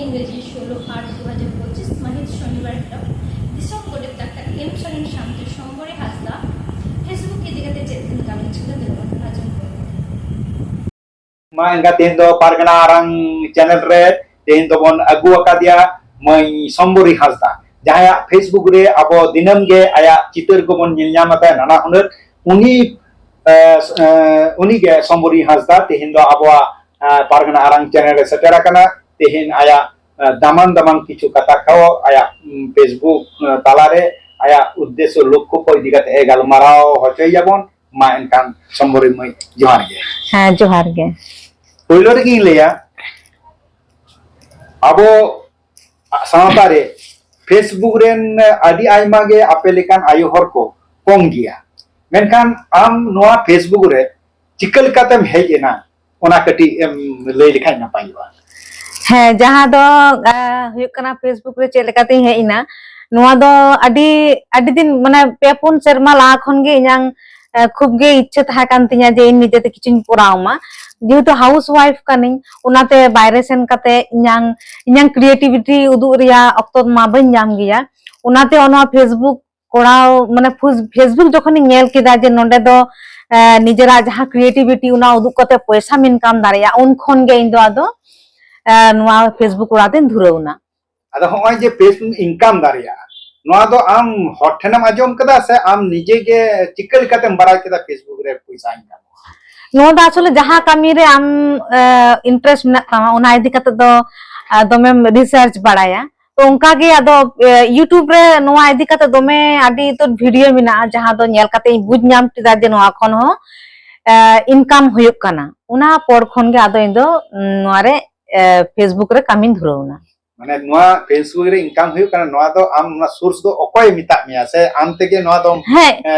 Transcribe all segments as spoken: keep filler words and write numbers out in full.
ᱤᱝᱨᱮᱡᱤ ᱥᱳᱞᱳ ᱟᱴ ᱫᱩ ᱦᱟᱡᱟᱨ ᱯᱚᱸᱪᱤᱥ ᱢᱟᱹᱦᱤᱛ ᱥᱚᱱᱤᱵᱟᱨ ᱦᱤᱞᱳᱜ ᱫᱤᱥᱚᱢ ᱜᱚᱰᱮᱛ ᱰᱟᱠᱛᱟᱨ ᱮᱢ ᱥᱚᱨᱮᱱ ᱥᱟᱶᱛᱮ ᱥᱚᱢᱵᱚᱨᱤ ᱦᱟᱸᱥᱫᱟ ᱯᱷᱮᱥᱵᱩᱠ ᱤᱫᱤ ᱠᱟᱛᱮ ᱪᱮᱫ ᱠᱤᱱ ᱜᱟᱞᱚᱪ ᱠᱮᱫᱟ, ᱫᱮᱞᱟ ᱵᱚᱱ ᱟᱸᱡᱚᱢ ᱠᱚᱣᱟ᱾ ᱢᱟ ᱮᱱᱠᱷᱟᱱ ᱛᱮᱦᱮᱧ ᱫᱚ ᱯᱟᱨᱜᱟᱱᱟ ᱟᱨᱟᱝ ᱪᱮᱱᱮᱞ ᱨᱮ ᱛᱮᱦᱮᱧ ᱫᱚᱵᱚᱱ ᱟᱹᱜᱩ ᱟᱠᱟᱫᱮᱭᱟ ᱢᱟᱹᱭ ᱥᱚᱢᱵᱚᱨᱤ ᱦᱟᱸᱥᱫᱟ, ᱡᱟᱦᱟᱸᱭᱟᱜ ᱯᱷᱮᱥᱵᱩᱠ ᱨᱮ ᱟᱵᱚ ᱫᱤᱱᱟᱹᱢ ᱜᱮ ᱟᱭᱟᱜ ᱪᱤᱛᱟᱹᱨ ᱠᱚᱵᱚᱱ ᱧᱮᱞ ᱧᱟᱢ ᱟᱠᱟᱫᱟ ᱱᱟᱱᱟ ᱦᱩᱱᱟᱹᱨ᱾ ᱩᱱᱤ, ᱮ, ᱮ, ᱩᱱᱤᱜᱮ ᱥᱚᱢᱵᱚᱨᱤ ᱦᱟᱸᱥᱫᱟ ᱛᱮᱦᱮᱧ ᱫᱚ ᱟᱵᱚᱣᱟᱜ, ᱮ, ᱯᱟᱨᱜᱟᱱᱟ ᱟᱨᱟᱝ ᱪᱮᱱᱮᱞ ᱨᱮ ᱥᱮᱴᱮᱨ ᱟᱠᱟᱱᱟ᱾ ᱛᱮᱦᱮᱧ ᱟᱭᱟᱜ, ᱮ, ᱫᱟᱢᱟᱱ ᱫᱟᱢᱟᱱ ᱠᱤᱪᱷᱩ ᱠᱟᱛᱷᱟ ᱠᱚ ᱟᱭᱟᱜ, ᱩᱢ, ᱯᱷᱮᱥᱵᱩᱠ, ᱮ, ᱛᱟᱞᱟᱨᱮ ᱟᱭᱟᱜ ᱩᱫᱽᱫᱮᱥᱥᱚ ᱞᱚᱠᱠᱷᱚ ᱠᱚ ᱤᱫᱤ ᱠᱟᱛᱮ ᱮ ᱜᱟᱞᱢᱟᱨᱟᱣ ᱦᱚᱪᱚᱭᱟᱵᱚᱱ᱾ ᱢᱟ ᱮᱱᱠᱷᱟᱱ ᱥᱚᱢᱵᱚᱨᱤ ᱢᱟᱹᱭ, ᱡᱚᱦᱟᱨ ᱜᱮ᱾ ᱦᱮᱸ, ᱡᱚᱦᱟᱨ ᱜᱮ᱾ ᱯᱳᱭᱞᱳ ᱨᱮᱜᱮᱧ ᱞᱟᱹᱭᱟ, ᱟᱵᱚ ᱥᱟᱶᱛᱟ ᱨᱮ ᱯᱷᱮᱥᱵᱩᱠ ᱨᱮᱱ ᱟᱹᱰᱤ ᱟᱭᱢᱟ ᱜᱮ ᱟᱯᱮ ᱞᱮᱠᱟᱱ ᱟᱭᱳ ᱦᱚᱲ ᱠᱚ ᱠᱚᱢ ᱜᱮᱭᱟ, ᱢᱮᱱᱠᱷᱟᱱ ᱟᱢ ᱱᱚᱣᱟ ᱯᱷᱮᱥᱵᱩᱠ ᱨᱮ ᱪᱤᱠᱟᱹ ᱞᱮᱠᱟᱛᱮᱢ ᱦᱮᱡ ᱮᱱᱟ, ᱚᱱᱟ ᱠᱟᱹᱴᱤᱡ ᱮᱢ ᱞᱟᱹᱭ ᱞᱮᱠᱷᱟᱱ ᱱᱟᱯᱟᱭᱚᱜᱼᱟ᱾ ᱦᱮᱸ, ᱡᱟᱦᱟᱸ ᱫᱚ, ᱟᱸ, ᱦᱩᱭᱩᱜ ᱠᱟᱱᱟ, ᱯᱷᱮᱥᱵᱩᱠ ᱨᱮ ᱪᱮᱫ ᱞᱮᱠᱟᱛᱤᱧ ᱦᱮᱡ ᱮᱱᱟ, ᱱᱚᱣᱟ ᱫᱚ ᱟᱹᱰᱤ, ᱟᱹᱰᱤ ᱫᱤᱱ, ᱢᱟᱱᱮ, ᱯᱮ ᱯᱩᱱ ᱥᱮᱨᱢᱟ ᱞᱟᱦᱟ ᱠᱷᱚᱱ ᱜᱮ ᱤᱧᱟᱹᱝ, ᱟᱸ, ᱠᱷᱩᱵ ᱜᱮ ᱤᱪᱪᱷᱟᱹ ᱛᱟᱦᱮᱸ ᱠᱟᱱ ᱛᱤᱧᱟ ᱡᱮ ᱤᱧ ᱱᱤᱡᱮᱛᱮ ᱠᱤᱪᱷᱩᱧ ᱠᱚᱨᱟᱣ ᱢᱟ᱾ ᱡᱮᱦᱮᱛᱩ ᱦᱟᱣᱩᱥ ᱣᱟᱭᱤᱯ ᱠᱟᱹᱱᱟᱹᱧ, ᱚᱱᱟᱛᱮ ᱵᱟᱭᱨᱮ ᱥᱮᱱ ᱠᱟᱛᱮ ᱤᱧᱟᱹᱝ, ᱤᱧᱟᱹᱝ ᱠᱨᱤᱭᱮᱴᱤᱵᱷᱤᱴᱤ ᱩᱫᱩᱜ ᱨᱮᱭᱟᱜ ᱚᱠᱛᱚ ᱢᱟ ᱵᱟᱹᱧ ᱧᱟᱢ ᱜᱮᱭᱟ᱾ ᱚᱱᱟᱛᱮ ᱱᱚᱣᱟ ᱯᱷᱮᱥᱵᱩᱠ ᱠᱚᱨᱟᱣ, ᱢᱟᱱᱮ, ᱯᱷᱩᱥ-, ᱯᱷᱮᱥᱵᱩᱠ ᱡᱚᱠᱷᱚᱱᱤᱧ ᱧᱮᱞ ᱠᱮᱫᱟ ᱡᱮ ᱱᱚᱸᱰᱮ ᱫᱚ, ᱮ, ᱱᱤᱡᱮᱨᱟᱜ ᱡᱟᱦᱟᱸ ᱠᱨᱤᱭᱮᱴᱤᱵᱷᱤᱴᱤ, ᱚᱱᱟ ᱩᱫᱩᱜ ᱠᱟᱛᱮ ᱯᱚᱭᱥᱟᱢ ᱤᱱᱠᱟᱢ ᱫᱟᱲᱮᱭᱟᱜᱼᱟ, ᱩᱱ ᱠᱷᱚᱱ ᱜᱮ ᱤᱧ ᱫᱚ ᱟᱫᱚ, ᱮ, ᱱᱚᱣᱟ ᱯᱷᱮᱥᱵᱩᱠ ᱠᱚᱨᱟᱣ ᱛᱮᱧ ᱫᱷᱩᱨᱟᱹᱣ ᱮᱱᱟ᱾ ᱟᱫᱚ ᱦᱚᱸᱜᱼᱚᱭ ᱡᱮ ᱯᱷᱮᱥᱵᱩᱠ ᱤᱱᱠᱟᱢ ᱫᱟᱲᱮᱭᱟᱜᱼᱟ, ᱱᱚᱣᱟ ᱫᱚ ᱟᱢ ᱦᱚᱲ ᱴᱷᱮᱱᱮᱢ ᱟᱸᱡᱚᱢ ᱠᱟᱫᱟ ᱥᱮ ᱟᱢ ᱱᱤᱡᱮ ᱜᱮ ᱪᱤᱠᱟᱹ ᱞᱮᱠᱟᱛᱮᱢ ᱵᱟᱲᱟᱭ ᱠᱮᱫᱟ ᱯᱷᱮᱥᱵᱩᱠ ᱨᱮ ᱯᱚᱭᱥᱟ ᱤᱱᱠᱟᱢᱚᱜᱼᱟ? ᱱᱚᱣᱟ ᱫᱚ ᱟᱥᱚᱞᱮ ᱡᱟᱦᱟᱸ ᱠᱟᱹᱢᱤ ᱨᱮ ᱟᱢ, ᱮ, ᱤᱱᱴᱟᱨᱮᱥᱴ ᱢᱮᱱᱟᱜ ᱛᱟᱢᱟ, ᱚᱱᱟ ᱤᱫᱤ ᱠᱟᱛᱮ ᱫᱚ, ᱟ, ᱫᱚᱢᱮᱢ ᱨᱤᱥᱟᱨᱪ ᱵᱟᱲᱟᱭᱟ᱾ ᱛᱚ ᱚᱱᱠᱟ ᱜᱮ ᱟᱫᱚ, ᱮ, YouTube ᱨᱮ ᱱᱚᱣᱟ ᱤᱫᱤ ᱠᱟᱛᱮ ᱫᱚᱢᱮ ᱟᱹᱰᱤ ᱩᱛᱟᱹᱨ ᱵᱷᱤᱰᱤᱭᱳ ᱢᱮᱱᱟᱜᱼᱟ, ᱡᱟᱦᱟᱸ ᱫᱚ ᱧᱮᱞ ᱠᱟᱛᱮ ᱤᱧ ᱵᱩᱡᱽ ᱧᱟᱢ ᱠᱮᱫᱟ ᱡᱮ ᱱᱚᱣᱟ ᱠᱷᱚᱱ ᱦᱚᱸ, ᱮ, ᱤᱱᱠᱟᱢ ᱦᱩᱭᱩᱜ ᱠᱟᱱᱟ᱾ ᱚᱱᱟ ᱯᱚᱨ ᱠᱷᱚᱱ ᱜᱮ ᱟᱫᱚ ᱤᱧ ᱫᱚ, ᱩᱢ, ᱱᱚᱣᱟ ᱨᱮ, ᱮ, ᱯᱷᱮᱥᱵᱩᱠ ᱨᱮ ᱠᱟᱹᱢᱤᱧ ᱫᱷᱩᱨᱟᱹᱣ ᱮᱱᱟ᱾ ᱢᱟᱱᱮ ᱱᱚᱣᱟ ᱯᱷᱮᱥᱵᱩᱠ ᱨᱮ ᱤᱱᱠᱟᱢ ᱦᱩᱭᱩᱜ ᱠᱟᱱᱟ, ᱱᱚᱣᱟ ᱫᱚ ᱟᱢ, ᱱᱚᱣᱟ ᱥᱳᱨᱥ ᱫᱚ ᱚᱠᱚᱭᱮ ᱢᱮᱛᱟᱜ ᱢᱮᱭᱟ ᱥᱮ ᱟᱢ ᱛᱮᱜᱮ ᱱᱚᱣᱟ ᱫᱚᱢ, ᱦᱮᱸ᱾ ᱮ,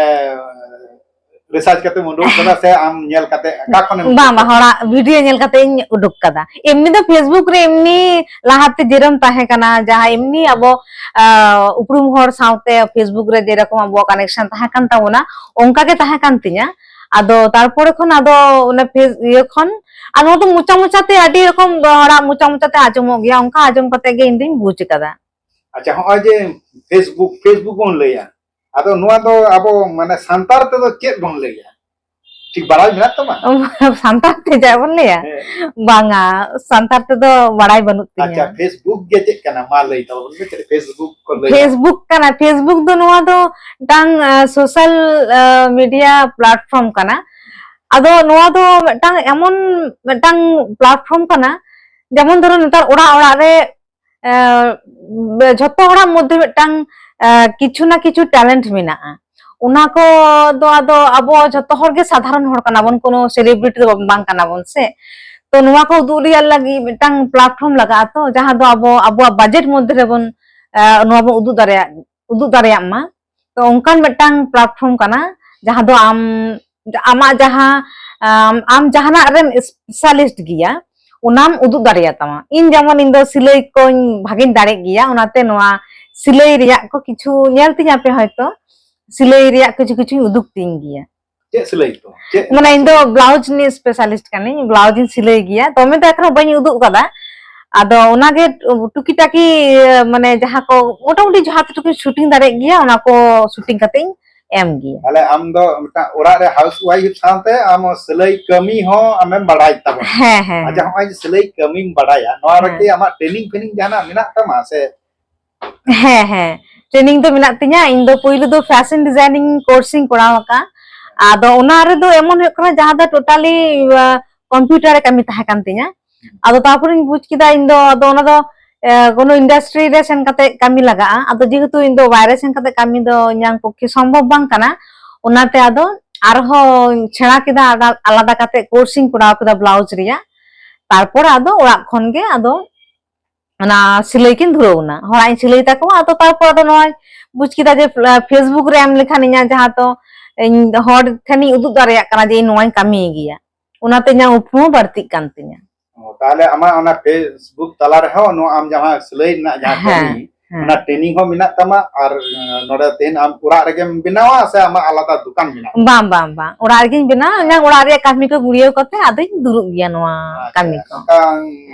ᱨᱤᱥᱟᱨᱪ ᱠᱟᱛᱮᱢ ᱩᱰᱩᱠ ᱠᱟᱫᱟ ᱥᱮ ᱟᱢ ᱧᱮᱞ ᱠᱟᱛᱮ ᱚᱠᱟ ᱠᱷᱚᱱᱮᱢ ᱵᱟᱝ, ᱩᱰᱩᱠ ᱵᱟᱝ, ᱠᱟᱫᱟ? ᱦᱚᱲᱟᱜ ᱵᱷᱤᱰᱤᱭᱳ ᱧᱮᱞ ᱠᱟᱛᱮ ᱤᱧ ᱩᱰᱩᱠ ᱠᱟᱫᱟ᱾ ᱮᱢᱱᱤ ᱫᱚ ᱯᱷᱮᱥᱵᱩᱠ ᱨᱮ ᱮᱢᱱᱤ ᱞᱟᱦᱟᱛᱮ ᱡᱮᱨᱚᱠᱚᱢ ᱛᱟᱦᱮᱸ ᱠᱟᱱᱟ, ᱡᱟᱦᱟᱸ ᱮᱢᱱᱤ ᱟᱵᱚ, ᱟ, ᱩᱯᱨᱩᱢ ᱦᱚᱲ ᱥᱟᱶᱛᱮ ᱯᱷᱮᱥᱵᱩᱠ ᱨᱮ ᱡᱮᱨᱚᱠᱚᱢ ᱟᱵᱚᱣᱟᱜ ᱠᱟᱱᱮᱠᱥᱚᱱ ᱛᱟᱦᱮᱸ ᱠᱟᱱ ᱛᱟᱵᱚᱱᱟ, ᱚᱱᱠᱟ ᱜᱮ ᱛᱟᱦᱮᱸ ᱠᱟᱱ ᱛᱤᱧᱟ᱾ ᱟᱫᱚ ᱛᱟᱨᱯᱚᱨᱮ ᱠᱷᱚᱱ ᱟᱫᱚ ᱚᱱᱟ ᱯᱷᱮᱥ-, ᱤᱭᱟᱹ ᱠᱷᱚᱱ, ᱟᱨ ᱱᱚᱣᱟ ᱫᱚ ᱢᱚᱪᱟ ᱢᱚᱪᱟᱛᱮ ᱟᱹᱰᱤ ᱨᱚᱠᱚᱢ ᱦᱚᱲᱟᱜ ᱢᱚᱪᱟ ᱢᱚᱪᱟᱛᱮ ᱟᱸᱡᱚᱢᱚᱜ ᱜᱮᱭᱟ, ᱚᱱᱠᱟ ᱟᱸᱡᱚᱢ ᱠᱟᱛᱮ ᱜᱮ ᱤᱧ ᱫᱩᱧ ᱵᱩᱡᱽ ᱟᱠᱟᱫᱟ᱾ ᱟᱪᱪᱷᱟ, ᱦᱚᱸᱜᱼᱚᱭ ᱡᱮ Facebook, Facebook ᱵᱚᱱ ᱞᱟᱹᱭᱟ, ᱟᱫᱚ ᱱᱚᱣᱟ ᱫᱚ ᱟᱵᱚ ᱢᱟᱱᱮ ᱥᱟᱱᱛᱟᱲ ᱛᱮᱫᱚ ᱪᱮᱫ ᱵᱚᱱ ᱞᱟᱹᱭᱟ? ᱴᱷᱤᱠ ᱵᱟᱲᱟᱭ ᱢᱮᱱᱟᱜ ᱛᱟᱢᱟ? ᱥᱟᱱᱛᱟᱲ ᱛᱮ ᱡᱟ ᱵᱚᱱ ᱞᱟᱹᱭᱟ? ᱦᱮᱸ᱾ ᱵᱟᱝᱟ, ᱥᱟᱱᱛᱟᱲ ᱛᱮᱫᱚ ᱵᱟᱲᱟᱭ ᱵᱟᱹᱱᱩᱜ ᱛᱤᱧᱟ᱾ ᱟᱪᱪᱷᱟ, Facebook ᱜᱮ ᱪᱮᱫ ᱠᱟᱱᱟ? ᱢᱟ ᱞᱟᱹᱭ ᱛᱟᱵᱚᱱ ᱢᱮ, ᱪᱮᱫ Facebook ᱠᱚ ᱞᱟᱹᱭᱟ? Facebook ᱠᱟᱱᱟ, Facebook ᱫᱚ ᱱᱚᱣᱟ ᱫᱚ ᱢᱤᱫᱴᱟᱝ social media platform ᱠᱟᱱᱟ᱾ ᱟᱫᱚ ᱱᱚᱣᱟ ᱫᱚ ᱢᱤᱫᱴᱟᱝ ᱮᱢᱚᱱ ᱢᱤᱫᱴᱟᱝ platform ᱠᱟᱱᱟ, ᱡᱮᱢᱚᱱ ᱫᱷᱚᱨᱚ ᱱᱮᱛᱟᱨ ᱚᱲᱟᱜ ᱚᱲᱟᱜ ᱨᱮ ᱮ, ᱡᱷᱚᱛᱚ ᱦᱚᱲᱟᱜ ᱢᱚᱫᱽᱫᱷᱮ ᱢᱤᱫᱴᱟᱝ, ᱮ, ᱠᱤᱪᱷᱩ ᱱᱟ ᱠᱤᱪᱷᱩ talent ᱢᱮᱱᱟᱜᱼᱟ᱾ ᱚᱱᱟ ᱠᱚ ᱫᱚ ᱟᱫᱚ ᱟᱵᱚ ᱡᱷᱚᱛᱚ ᱦᱚᱲ ᱜᱮ ᱥᱟᱫᱷᱟᱨᱚᱱ ᱦᱚᱲ ᱠᱟᱱᱟ ᱵᱚᱱ, ᱠᱳᱱᱳ celebrity ᱫᱚ ᱵᱟᱝ ᱠᱟᱱᱟ ᱵᱚᱱ ᱥᱮ᱾ ᱛᱚ ᱱᱚᱣᱟ ᱠᱚ ᱩᱫᱩᱜ ᱨᱮᱭᱟᱜ ᱞᱟᱹᱜᱤᱫ ᱢᱤᱫᱴᱟᱝ platform ᱞᱟᱜᱟᱜᱼᱟ, ᱛᱚ ᱡᱟᱦᱟᱸ ᱫᱚ ᱟᱵᱚ ᱟᱵᱚᱣᱟᱜ budget ᱢᱚᱫᱽᱫᱷᱮ ᱨᱮᱵᱚᱱ, ᱮ, ᱱᱚᱣᱟ ᱵᱚᱱ ᱩᱫᱩᱜ ᱫᱟᱲᱮᱭᱟᱜ, ᱩᱫᱩᱜ ᱫᱟᱲᱮᱭᱟᱜ ᱢᱟ᱾ ᱛᱚ ᱚᱱᱠᱟᱱ ᱢᱤᱫᱴᱟᱝ platform ᱠᱟᱱᱟ, ᱡᱟᱦᱟᱸ ᱫᱚ ᱟᱢ, ᱟᱢᱟᱜ ᱡᱟᱦᱟᱸ, ᱟᱢ, ᱟᱢ ᱡᱟᱦᱟᱱᱟᱜ ᱨᱮᱢ specialist ᱜᱮᱭᱟ, ᱚᱱᱟᱢ ᱩᱫᱩᱜ ᱫᱟᱲᱮᱭᱟᱛᱟᱢᱟ᱾ ᱤᱧ ᱡᱮᱢᱚᱱ, ᱤᱧ ᱫᱚ ᱥᱤᱞᱟᱹᱭ ᱠᱚᱧ ᱵᱷᱟᱜᱮᱧ ᱫᱟᱲᱮᱜ ᱜᱮᱭᱟ, ᱚᱱᱟᱛᱮ ᱱᱚᱣᱟ ᱥᱤᱞᱟᱹᱭ ᱨᱮᱭᱟᱜ ᱠᱚ ᱠᱤᱪᱷᱩ ᱧᱮᱞ ᱛᱤᱧᱟ ᱯᱮ ᱦᱚᱭᱛᱚ, ᱥᱤᱞᱟᱹᱭ ᱨᱮᱭᱟᱜ ᱠᱤᱪᱷᱩ ᱠᱤᱪᱷᱩᱧ ᱩᱫᱩᱜ ᱛᱤᱧ ᱜᱮᱭᱟ᱾ ᱪᱮᱫ ᱥᱤᱞᱟᱹᱭ ᱠᱚ? ᱪᱮᱫ ᱢᱟᱱᱮ ᱤᱧ ᱫᱚ ᱥᱤᱞᱟᱹᱭ? Blouse ᱱᱤᱭᱮ specialist ᱠᱟᱹᱱᱟᱹᱧ, blouse ᱤᱧ ᱥᱤᱞᱟᱹᱭ ᱜᱮᱭᱟ, ᱫᱚᱢᱮ ᱫᱚ ᱮᱠᱷᱚᱱᱳ ᱵᱟᱹᱧ ᱩᱫᱩᱜ ᱠᱟᱫᱟ᱾ ᱟᱫᱚ ᱚᱱᱟᱜᱮ ᱴᱩᱠᱤ ᱴᱟᱠᱤ, ᱢᱟᱱᱮ ᱡᱟᱦᱟᱸ ᱠᱚ ᱢᱚᱴᱟᱢᱩᱴᱤ ᱡᱟᱦᱟᱸ ᱴᱩᱠᱩᱧ shooting ᱫᱟᱲᱮᱭᱟᱜ ᱜᱮᱭᱟ, ᱚᱱᱟ ᱠᱚ shooting ᱠᱟᱛᱮ ᱤᱧ ᱮᱢ ᱜᱮᱭᱟ᱾ ᱛᱟᱦᱞᱮ ᱟᱢ ᱫᱚ ᱢᱤᱫᱴᱟᱝ ᱚᱲᱟᱜ ᱨᱮ house wife ᱥᱟᱶᱛᱮ ᱟᱢ ᱥᱤᱞᱟᱹᱭ ᱠᱟᱹᱢᱤ ᱦᱚᱸ ᱟᱢᱮᱢ ᱵᱟᱲᱟᱭ ᱛᱟᱵᱚᱱᱟ᱾ ᱦᱮᱸ, ᱦᱮᱸ, ᱟᱪᱪᱷᱟ, ᱦᱮᱸ᱾ ᱦᱚᱸᱜᱼᱚᱭ ᱡᱮ ᱥᱤᱞᱟᱹᱭ ᱠᱟᱹᱢᱤᱢ ᱵᱟᱲᱟᱭᱟ, ᱱᱚᱣᱟ ᱨᱮ ᱦᱮᱸ᱾ ᱠᱤ ᱟᱢᱟᱜ training ᱯᱷᱮᱱᱤᱝ ᱡᱟᱦᱟᱱᱟᱜ ᱢᱮᱱᱟᱜ ᱛᱟᱢᱟ ᱥᱮ? ᱦᱮᱸ, ᱦᱮᱸ, training ᱫᱚ ᱢᱮᱱᱟᱜ ᱛᱤᱧᱟ᱾ ᱤᱧ ᱫᱚ ᱯᱩᱭᱞᱩ ᱫᱚ fashion designing course ᱤᱧ ᱠᱚᱨᱟᱣ ᱟᱠᱟᱫᱼᱟ᱾ ᱟᱫᱚ ᱚᱱᱟ ᱨᱮᱫᱚ ᱮᱢᱚᱱ ᱦᱩᱭᱩᱜ ᱠᱟᱱᱟ, ᱡᱟᱦᱟᱸ ᱫᱚ totally, ᱟ, computer ᱨᱮ ᱠᱟᱹᱢᱤ ᱛᱟᱦᱮᱸ ᱠᱟᱱ ᱛᱤᱧᱟ᱾ ᱟᱫᱚ ᱛᱟᱨᱯᱚᱨᱮᱧ ᱵᱩᱡᱽ ᱠᱮᱫᱟ, ᱤᱧ ᱫᱚ ᱟᱫᱚ ᱚᱱᱟ ᱫᱚ, ᱮ, ᱠᱳᱱᱳ industry ᱨᱮ ᱥᱮᱱ ᱠᱟᱛᱮ ᱠᱟᱹᱢᱤ ᱞᱟᱜᱟᱜᱼᱟ᱾ ᱟᱫᱚ ᱡᱮᱦᱮᱛᱩ ᱤᱧ ᱫᱚ ᱵᱟᱭᱨᱮ ᱥᱮᱱ ᱠᱟᱛᱮ ᱠᱟᱹᱢᱤ ᱫᱚ ᱤᱧᱟᱝ ᱯᱚᱠᱠᱷᱮ ᱥᱚᱢᱵᱷᱚᱵ ᱵᱟᱝ ᱠᱟᱱᱟ, ᱚᱱᱟᱛᱮ ᱟᱫᱚ ᱟᱨᱦᱚᱸ ᱥᱮᱬᱟ ᱠᱮᱫᱟ, ᱟᱞᱟ-, ᱟᱞᱟᱫᱟ ᱠᱟᱛᱮ course ᱤᱧ ᱠᱚᱨᱟᱣ ᱠᱮᱫᱟ blouse ᱨᱮᱭᱟᱜ᱾ ᱛᱟᱨᱯᱚᱨ ᱟᱫᱚ ᱚᱲᱟᱜ ᱠᱷᱚᱱ ᱜᱮ ᱟᱫᱚ ᱚᱱᱟ ᱥᱤᱞᱟᱹᱭ ᱠᱤᱱ ᱫᱷᱩᱨᱟᱹᱣ ᱮᱱᱟ, ᱦᱚᱲᱟᱜ ᱤᱧ ᱥᱤᱞᱟᱹᱭ ᱛᱟᱠᱚᱣᱟ᱾ ᱟᱫᱚ ᱛᱟᱨᱯᱚᱨ ᱟᱫᱚ ᱱᱚᱣᱟ ᱵᱩᱡᱽ ᱠᱮᱫᱟ ᱡᱮ, ᱯᱷᱮ-, Facebook ᱨᱮ ᱮᱢ ᱞᱮᱠᱷᱟᱱ ᱤᱧᱟᱹᱜ ᱡᱟᱦᱟᱸ ᱛᱚ ᱤᱧ ᱦᱚᱲ ᱴᱷᱮᱱᱤᱧ ᱩᱫᱩᱜ ᱫᱟᱲᱮᱭᱟᱜ ᱠᱟᱱᱟ ᱡᱮ ᱤᱧ ᱱᱚᱣᱟᱧ ᱠᱟᱹᱢᱤᱭ ᱜᱮᱭᱟ, ᱚᱱᱟᱛᱮ ᱤᱧᱟᱹᱜ ᱩᱯᱨᱩᱢ ᱦᱚᱸ ᱵᱟᱹᱲᱛᱤᱜ ᱠᱟᱱ ᱛᱤᱧᱟ᱾ ᱚ, ᱛᱟᱦᱞᱮ ᱟᱢᱟᱜ ᱚᱱᱟ Facebook ᱛᱟᱞᱟ ᱨᱮᱦᱚᱸ ᱱᱚᱣᱟ ᱟᱢ ᱡᱟᱦᱟᱸ ᱥᱤᱞᱟᱹᱭ ᱨᱮᱱᱟᱜ ᱡᱟᱦᱟᱸ ᱦᱮᱸ᱾ ᱠᱟᱹᱢᱤ, ᱦᱮᱸ᱾ ᱚᱱᱟ training ᱦᱚᱸ ᱢᱮᱱᱟᱜ ᱛᱟᱢᱟ ᱟᱨ, ᱮᱸ, ᱱᱚᱰᱮ ᱛᱮᱦᱮᱧ ᱟᱢ ᱚᱲᱟᱜ ᱨᱮᱜᱮᱢ ᱵᱮᱱᱟᱣᱟ ᱥᱮ ᱟᱢᱟᱜ ᱟᱞᱟᱫᱟ ᱫᱚᱠᱟᱱ ᱢᱮᱱᱟᱜᱼᱟ? ᱵᱟᱝ, ᱵᱟᱝ, ᱵᱟᱝ, ᱚᱲᱟᱜ ᱨᱮᱜᱤᱧ ᱵᱮᱱᱟᱣᱟ᱾ ᱤᱧᱟᱹᱜ ᱚᱲᱟᱜ ᱨᱮᱭᱟᱜ ᱠᱟᱹᱢᱤ ᱠᱚ ᱜᱩᱲᱭᱟᱹᱣ ᱠᱟᱛᱮ ᱟᱫᱚᱧ ᱫᱩᱲᱩᱵ ᱜᱮᱭᱟ ᱱᱚᱣᱟ ᱟᱪᱪᱷᱟ, ᱠᱟᱹᱢᱤ ᱠᱚ᱾ ᱱᱚᱝᱠᱟᱱ,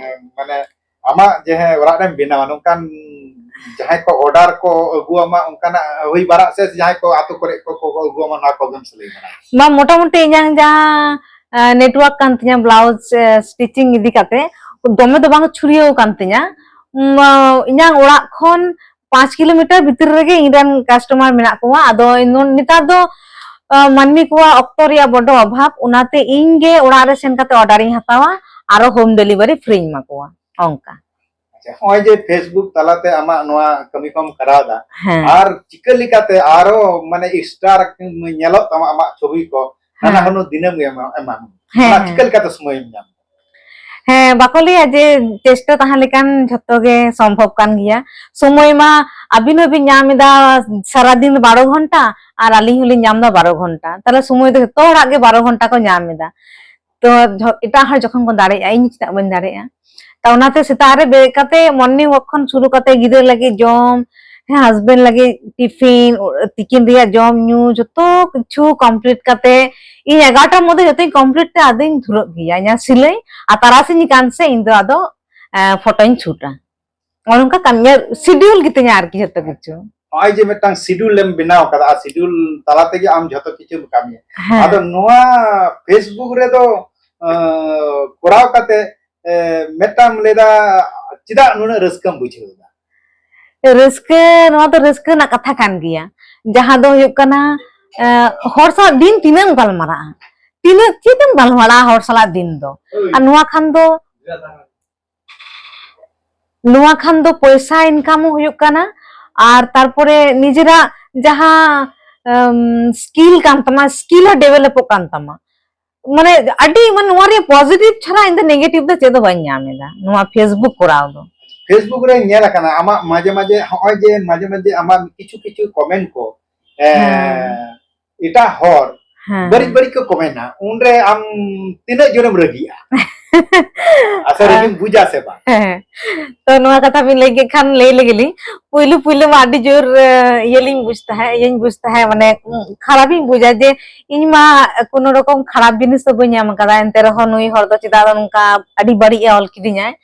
ᱢᱟᱱᱮ, ᱟᱢᱟᱜ ᱡᱟᱦᱟᱸ ᱚᱲᱟᱜ ᱨᱮᱢ ᱵᱮᱱᱟᱣᱟ, ᱱᱚᱝᱠᱟᱱ ᱡᱟᱦᱟᱸᱭ ᱠᱚ order ᱠᱚ ᱟᱹᱜᱩᱣᱟᱢᱟ, ᱚᱱᱠᱟᱱᱟᱜ ᱦᱩᱭ ᱵᱟᱲᱟᱜ ᱥᱮ ᱡᱟᱦᱟᱸᱭ ᱠᱚ ᱟᱛᱳ ᱠᱚᱨᱮ ᱠᱚ, ᱠᱚ ᱟᱹᱜᱩᱣᱟᱢᱟ, ᱱᱚᱣᱟ ᱠᱚᱜᱮᱢ ᱥᱤᱞᱟᱹᱭ ᱵᱟᱲᱟᱭᱟ? ᱵᱟᱝ, ᱢᱚᱴᱟᱢᱩᱴᱤ ᱤᱧᱟᱹᱝ ᱡᱟᱦᱟᱸ, ᱮ, network ᱠᱟᱱ ᱛᱤᱧᱟᱹ, blouse, ᱮ, stitching ᱤᱫᱤ ᱠᱟᱛᱮ, ᱫᱚᱢᱮ ᱫᱚ ᱵᱟᱝ ᱪᱷᱩᱲᱭᱟᱹᱣ ᱠᱟᱱ ᱛᱤᱧᱟᱹ᱾ ᱩᱢ, ᱤᱧᱟᱹᱝ ᱚᱲᱟᱜ ᱠᱷᱚᱱ ᱯᱟᱸᱪ ᱠᱤᱞᱳᱢᱤᱴᱟᱨ ᱵᱷᱤᱛᱤᱨ ᱨᱮᱜᱮ ᱤᱧ ᱨᱮᱱ customer ᱢᱮᱱᱟᱜ ᱠᱚᱣᱟ᱾ ᱟᱫᱚ ᱱᱚ-, ᱱᱮᱛᱟᱨ ᱫᱚ, ᱟ, ᱢᱟᱹᱱᱢᱤ ᱠᱚᱣᱟᱜ ᱚᱠᱛᱚ ᱨᱮᱭᱟᱜ ᱵᱚᱰᱚ ᱚᱵᱷᱟᱵ, ᱚᱱᱟᱛᱮ ᱤᱧ ᱜᱮ ᱚᱲᱟᱜ ᱨᱮ ᱥᱮᱱ ᱠᱟᱛᱮ order ᱤᱧ ᱦᱟᱛᱟᱣᱟ, ᱟᱨᱚ home delivery freeᱧ ᱮᱢᱟ ᱠᱚᱣᱟ, ᱚᱱᱠᱟ᱾ ᱟᱪᱪᱷᱟ, ᱱᱚᱜᱼᱚᱭ ᱡᱮ Facebook ᱛᱟᱞᱟᱛᱮ ᱟᱢᱟᱜ ᱱᱚᱣᱟ ᱠᱟᱹᱢᱤ ᱠᱚᱢ ᱠᱚᱨᱟᱣ ᱮᱫᱟ, ᱦᱮᱸ᱾ ᱟᱨ ᱪᱤᱠᱟᱹ ᱞᱮᱠᱟᱛᱮ ᱟᱨᱚ, ᱢᱟᱱᱮ, extra ᱧᱮᱞᱚᱜ ᱛᱟᱢᱟ ᱟᱢᱟᱜ ᱪᱷᱚᱵᱤ ᱠᱚ, ᱱᱟᱱᱟ ᱦᱮᱸ᱾ ᱦᱩᱱᱟᱹᱨ ᱫᱤᱱᱟᱹᱢ ᱜᱮ ᱮᱢᱟ-, ᱮᱢᱟᱢ᱾ ᱦᱮᱸ, ᱚᱱᱟ ᱦᱮᱸ᱾ ᱪᱤᱠᱟᱹ ᱞᱮᱠᱟᱛᱮ ᱥᱚᱢᱚᱭᱮᱢ ᱧᱟᱢ? ᱦᱮᱸ, ᱵᱟᱠᱚ ᱞᱟᱹᱭᱟ ᱡᱮ ᱪᱮᱥᱴᱟ ᱛᱟᱦᱮᱸ ᱞᱮᱠᱷᱟᱱ ᱡᱷᱚᱛᱚ ᱜᱮ ᱥᱚᱢᱵᱷᱚᱵ ᱠᱟᱱ ᱜᱮᱭᱟ᱾ ᱥᱚᱢᱚᱭ ᱢᱟ ᱟᱹᱵᱤᱱ ᱦᱚᱸᱵᱤᱱ ᱧᱟᱢ ᱮᱫᱟ ᱥᱟᱨᱟᱫᱤᱱ ᱵᱟᱨᱚ ᱜᱷᱚᱱᱴᱟ, ᱟᱨ ᱟᱹᱞᱤᱧ ᱦᱚᱸᱞᱤᱧ ᱧᱟᱢ ᱮᱫᱟ ᱵᱟᱨᱚ ᱜᱷᱚᱱᱴᱟ᱾ ᱛᱟᱦᱞᱮ ᱥᱚᱢᱚᱭ ᱫᱚ ᱡᱷᱚᱛᱚ ᱦᱚᱲᱟᱜ ᱜᱮ ᱵᱟᱨᱚ ᱜᱷᱚᱱᱴᱟ ᱠᱚ ᱧᱟᱢ ᱮᱫᱟ᱾ ᱛᱚ ᱡᱷᱚ-, ᱮᱴᱟᱜ ᱦᱚᱲ ᱡᱚᱠᱷᱚᱱ ᱠᱚ ᱫᱟᱲᱮᱭᱟᱜᱼᱟ, ᱤᱧ ᱪᱮᱫᱟᱜ ᱵᱟᱹᱧ ᱫᱟᱲᱮᱭᱟᱜᱼᱟ? ᱛᱚ ᱚᱱᱟᱛᱮ ᱥᱮᱛᱟᱜ ᱨᱮ ᱵᱮᱨᱮᱫ ᱠᱟᱛᱮ morning walk ᱠᱷᱚᱱ ᱥᱩᱨᱩ ᱠᱟᱛᱮ ᱜᱤᱫᱽᱨᱟᱹ ᱞᱟᱹᱜᱤᱫ ᱡᱚᱢ, ᱦᱮᱸ, husband ᱞᱟᱹᱜᱤᱫ tiffin, ᱛᱤᱠᱤᱱ ᱨᱮᱭᱟᱜ ᱡᱚᱢ ᱧᱩ, ᱡᱚᱛᱚ ᱠᱤᱪᱷᱩ complete ᱠᱟᱛᱮ ᱤᱧ ᱮᱜᱟᱨᱚᱴᱟ ᱢᱚᱫᱽᱫᱷᱮ ᱡᱚᱛᱚᱧ complete ᱛᱮ ᱟᱫᱚᱧ ᱫᱷᱩᱨᱟᱹᱜ ᱜᱮᱭᱟ ᱤᱧᱟᱹᱜ ᱥᱤᱞᱟᱹᱭ᱾ ᱟᱨ ᱛᱟᱨᱟᱥᱤᱧ ᱠᱟᱱ ᱥᱮ ᱤᱧ ᱫᱚ ᱟᱫᱚ, ᱮ, ᱯᱷᱳᱴᱳᱧ ᱥᱩᱴᱟ᱾ ᱱᱚᱜᱼᱚ ᱱᱚᱝᱠᱟ ᱠᱟᱹᱢᱤ, schedule ᱜᱮᱛᱤᱧᱟ ᱟᱨᱠᱤ ᱡᱚᱛᱚ ᱠᱤᱪᱷᱩ᱾ ᱱᱚᱜᱼᱚᱭ ᱡᱮ ᱢᱤᱫᱴᱟᱝ schedule ᱮᱢ ᱵᱮᱱᱟᱣ ᱠᱟᱫᱟ, ᱟᱨ schedule ᱛᱟᱞᱟ ᱛᱮᱜᱮ ᱟᱢ ᱡᱷᱚᱛᱚ ᱠᱤᱪᱷᱩᱢ ᱠᱟᱹᱢᱤᱭᱟ᱾ ᱦᱮᱸ᱾ ᱟᱫᱚ ᱱᱚᱣᱟ Facebook ᱨᱮᱫᱚ, ᱟᱸ, ᱠᱚᱨᱟᱣ ᱠᱟᱛᱮ, ᱮ, ᱢᱤᱫᱴᱟᱝ ᱞᱟᱹᱭᱫᱟ, ᱪᱮᱫᱟᱜ ᱱᱩᱱᱟᱹᱜ ᱨᱟᱹᱥᱠᱟᱹᱢ ᱵᱩᱡᱷᱟᱹᱣ ᱮᱫᱟ? ᱨᱟᱹᱥᱠᱟᱹ, ᱱᱚᱣᱟ ᱫᱚ ᱨᱟᱹᱥᱠᱟᱹ ᱨᱮᱱᱟᱜ ᱠᱟᱛᱷᱟ ᱠᱟᱱ ᱜᱮᱭᱟ᱾ ᱡᱟᱦᱟᱸ ᱫᱚ ᱦᱩᱭᱩᱜ ᱠᱟᱱᱟ, ᱮ, ᱦᱚᱲ ᱥᱟᱞᱟᱜ ᱫᱤᱱ ᱛᱤᱱᱟᱹᱜ ᱮᱢ ᱜᱟᱞᱢᱟᱨᱟᱜᱼᱟ? ᱛᱤᱱᱟᱹᱜ, ᱪᱮᱫ ᱮᱢ ᱜᱟᱞᱢᱟᱨᱟᱜᱼᱟ ᱦᱚᱲ ᱥᱟᱞᱟᱜ ᱫᱤᱱ ᱫᱚ? ᱦᱳᱭ᱾ ᱟᱨ ᱱᱚᱣᱟ ᱠᱷᱟᱱ ᱫᱚ ᱱᱚᱣᱟ ᱠᱷᱟᱱ ᱫᱚ ᱯᱚᱭᱥᱟ income ᱦᱚᱸ ᱦᱩᱭᱩᱜ ᱠᱟᱱᱟ, ᱟᱨ ᱛᱟᱨᱯᱚᱨᱮ ᱱᱤᱡᱮᱨᱟᱜ ᱡᱟᱦᱟᱸ, ᱟᱢ, skill ᱠᱟᱱ ᱛᱟᱢᱟ, skill ᱦᱚᱸ developᱚᱜ ᱠᱟᱱ ᱛᱟᱢᱟ᱾ ᱢᱟᱱᱮ ᱟᱹᱰᱤ, ᱢᱟᱱᱮ ᱱᱚᱣᱟ ᱨᱮ positive ᱪᱷᱟᱲᱟ ᱤᱧ ᱫᱚ negative ᱫᱚ ᱪᱮᱫ ᱦᱚᱸ ᱵᱟᱹᱧ ᱧᱟᱢ ᱮᱫᱟ ᱱᱚᱣᱟ Facebook ᱠᱚᱨᱟᱣ ᱫᱚ᱾ Facebook ᱨᱮ ᱧᱮᱞ ᱟᱠᱟᱱᱟ ᱟᱢᱟᱜ ᱢᱟᱡᱷᱮ ᱢᱟᱡᱷᱮ, ᱦᱚᱸᱜᱼᱚᱭ ᱡᱮ ᱢᱟᱡᱷᱮ ᱢᱟᱡᱷᱮ ᱟᱢᱟᱜ ᱠᱤᱪᱷᱩ ᱠᱤᱪᱷᱩ comment ᱠᱚ, ᱮ, ᱦᱮᱸ᱾ ᱮᱴᱟᱜ ᱦᱚᱲ ᱦᱮᱸ᱾ ᱵᱟᱹᱲᱤᱡ ᱵᱟᱹᱲᱤᱡ ᱠᱚ commentᱟ, ᱩᱱᱨᱮ ᱟᱢ ᱛᱤᱱᱟᱹᱜ ᱡᱳᱨᱮᱢ ᱨᱟᱹᱜᱤᱜᱼᱟ? ᱟᱥᱚᱞ ᱨᱮᱜᱮᱢ ᱵᱩᱡᱟ ᱥᱮ ᱵᱟᱝ? ᱦᱮᱸ᱾ ᱛᱚ, ᱱᱚᱣᱟ ᱠᱟᱛᱷᱟ ᱵᱤᱱ ᱞᱟᱹᱭ ᱠᱮᱫ ᱠᱷᱟᱱ ᱞᱟᱹᱭ ᱞᱮᱜᱮ ᱞᱤᱧ᱾ ᱯᱩᱭᱞᱩ ᱯᱩᱭᱞᱩ ᱢᱟ ᱟᱹᱰᱤ ᱡᱳᱨ, ᱮ, ᱤᱭᱟᱹ ᱞᱤᱧ ᱵᱩᱡᱽ ᱛᱟᱦᱮᱸᱫ, ᱤᱭᱟᱹᱧ ᱵᱩᱡᱽ ᱛᱟᱦᱮᱸᱫ, ᱢᱟᱱᱮ, ᱩᱸ, ᱠᱷᱟᱨᱟᱯᱤᱧ ᱵᱩᱡᱟ ᱡᱮ ᱤᱧ ᱢᱟ ᱠᱳᱱᱳ ᱨᱚᱠᱚᱢ ᱠᱷᱟᱨᱟᱯ ᱡᱤᱱᱤᱥ ᱫᱚ ᱵᱟᱹᱧ ᱧᱟᱢ ᱟᱠᱟᱫᱟ, ᱮᱱᱛᱮ ᱨᱮᱦᱚᱸ ᱱᱩᱭ ᱦᱚᱲ ᱫᱚ ᱪᱮᱫᱟᱜ ᱱᱚᱝᱠᱟ ᱟᱹᱰᱤ ᱵᱟᱹᱲᱤᱡ ᱮ ᱚᱞ ᱠᱤᱫᱤᱧᱟᱭ᱾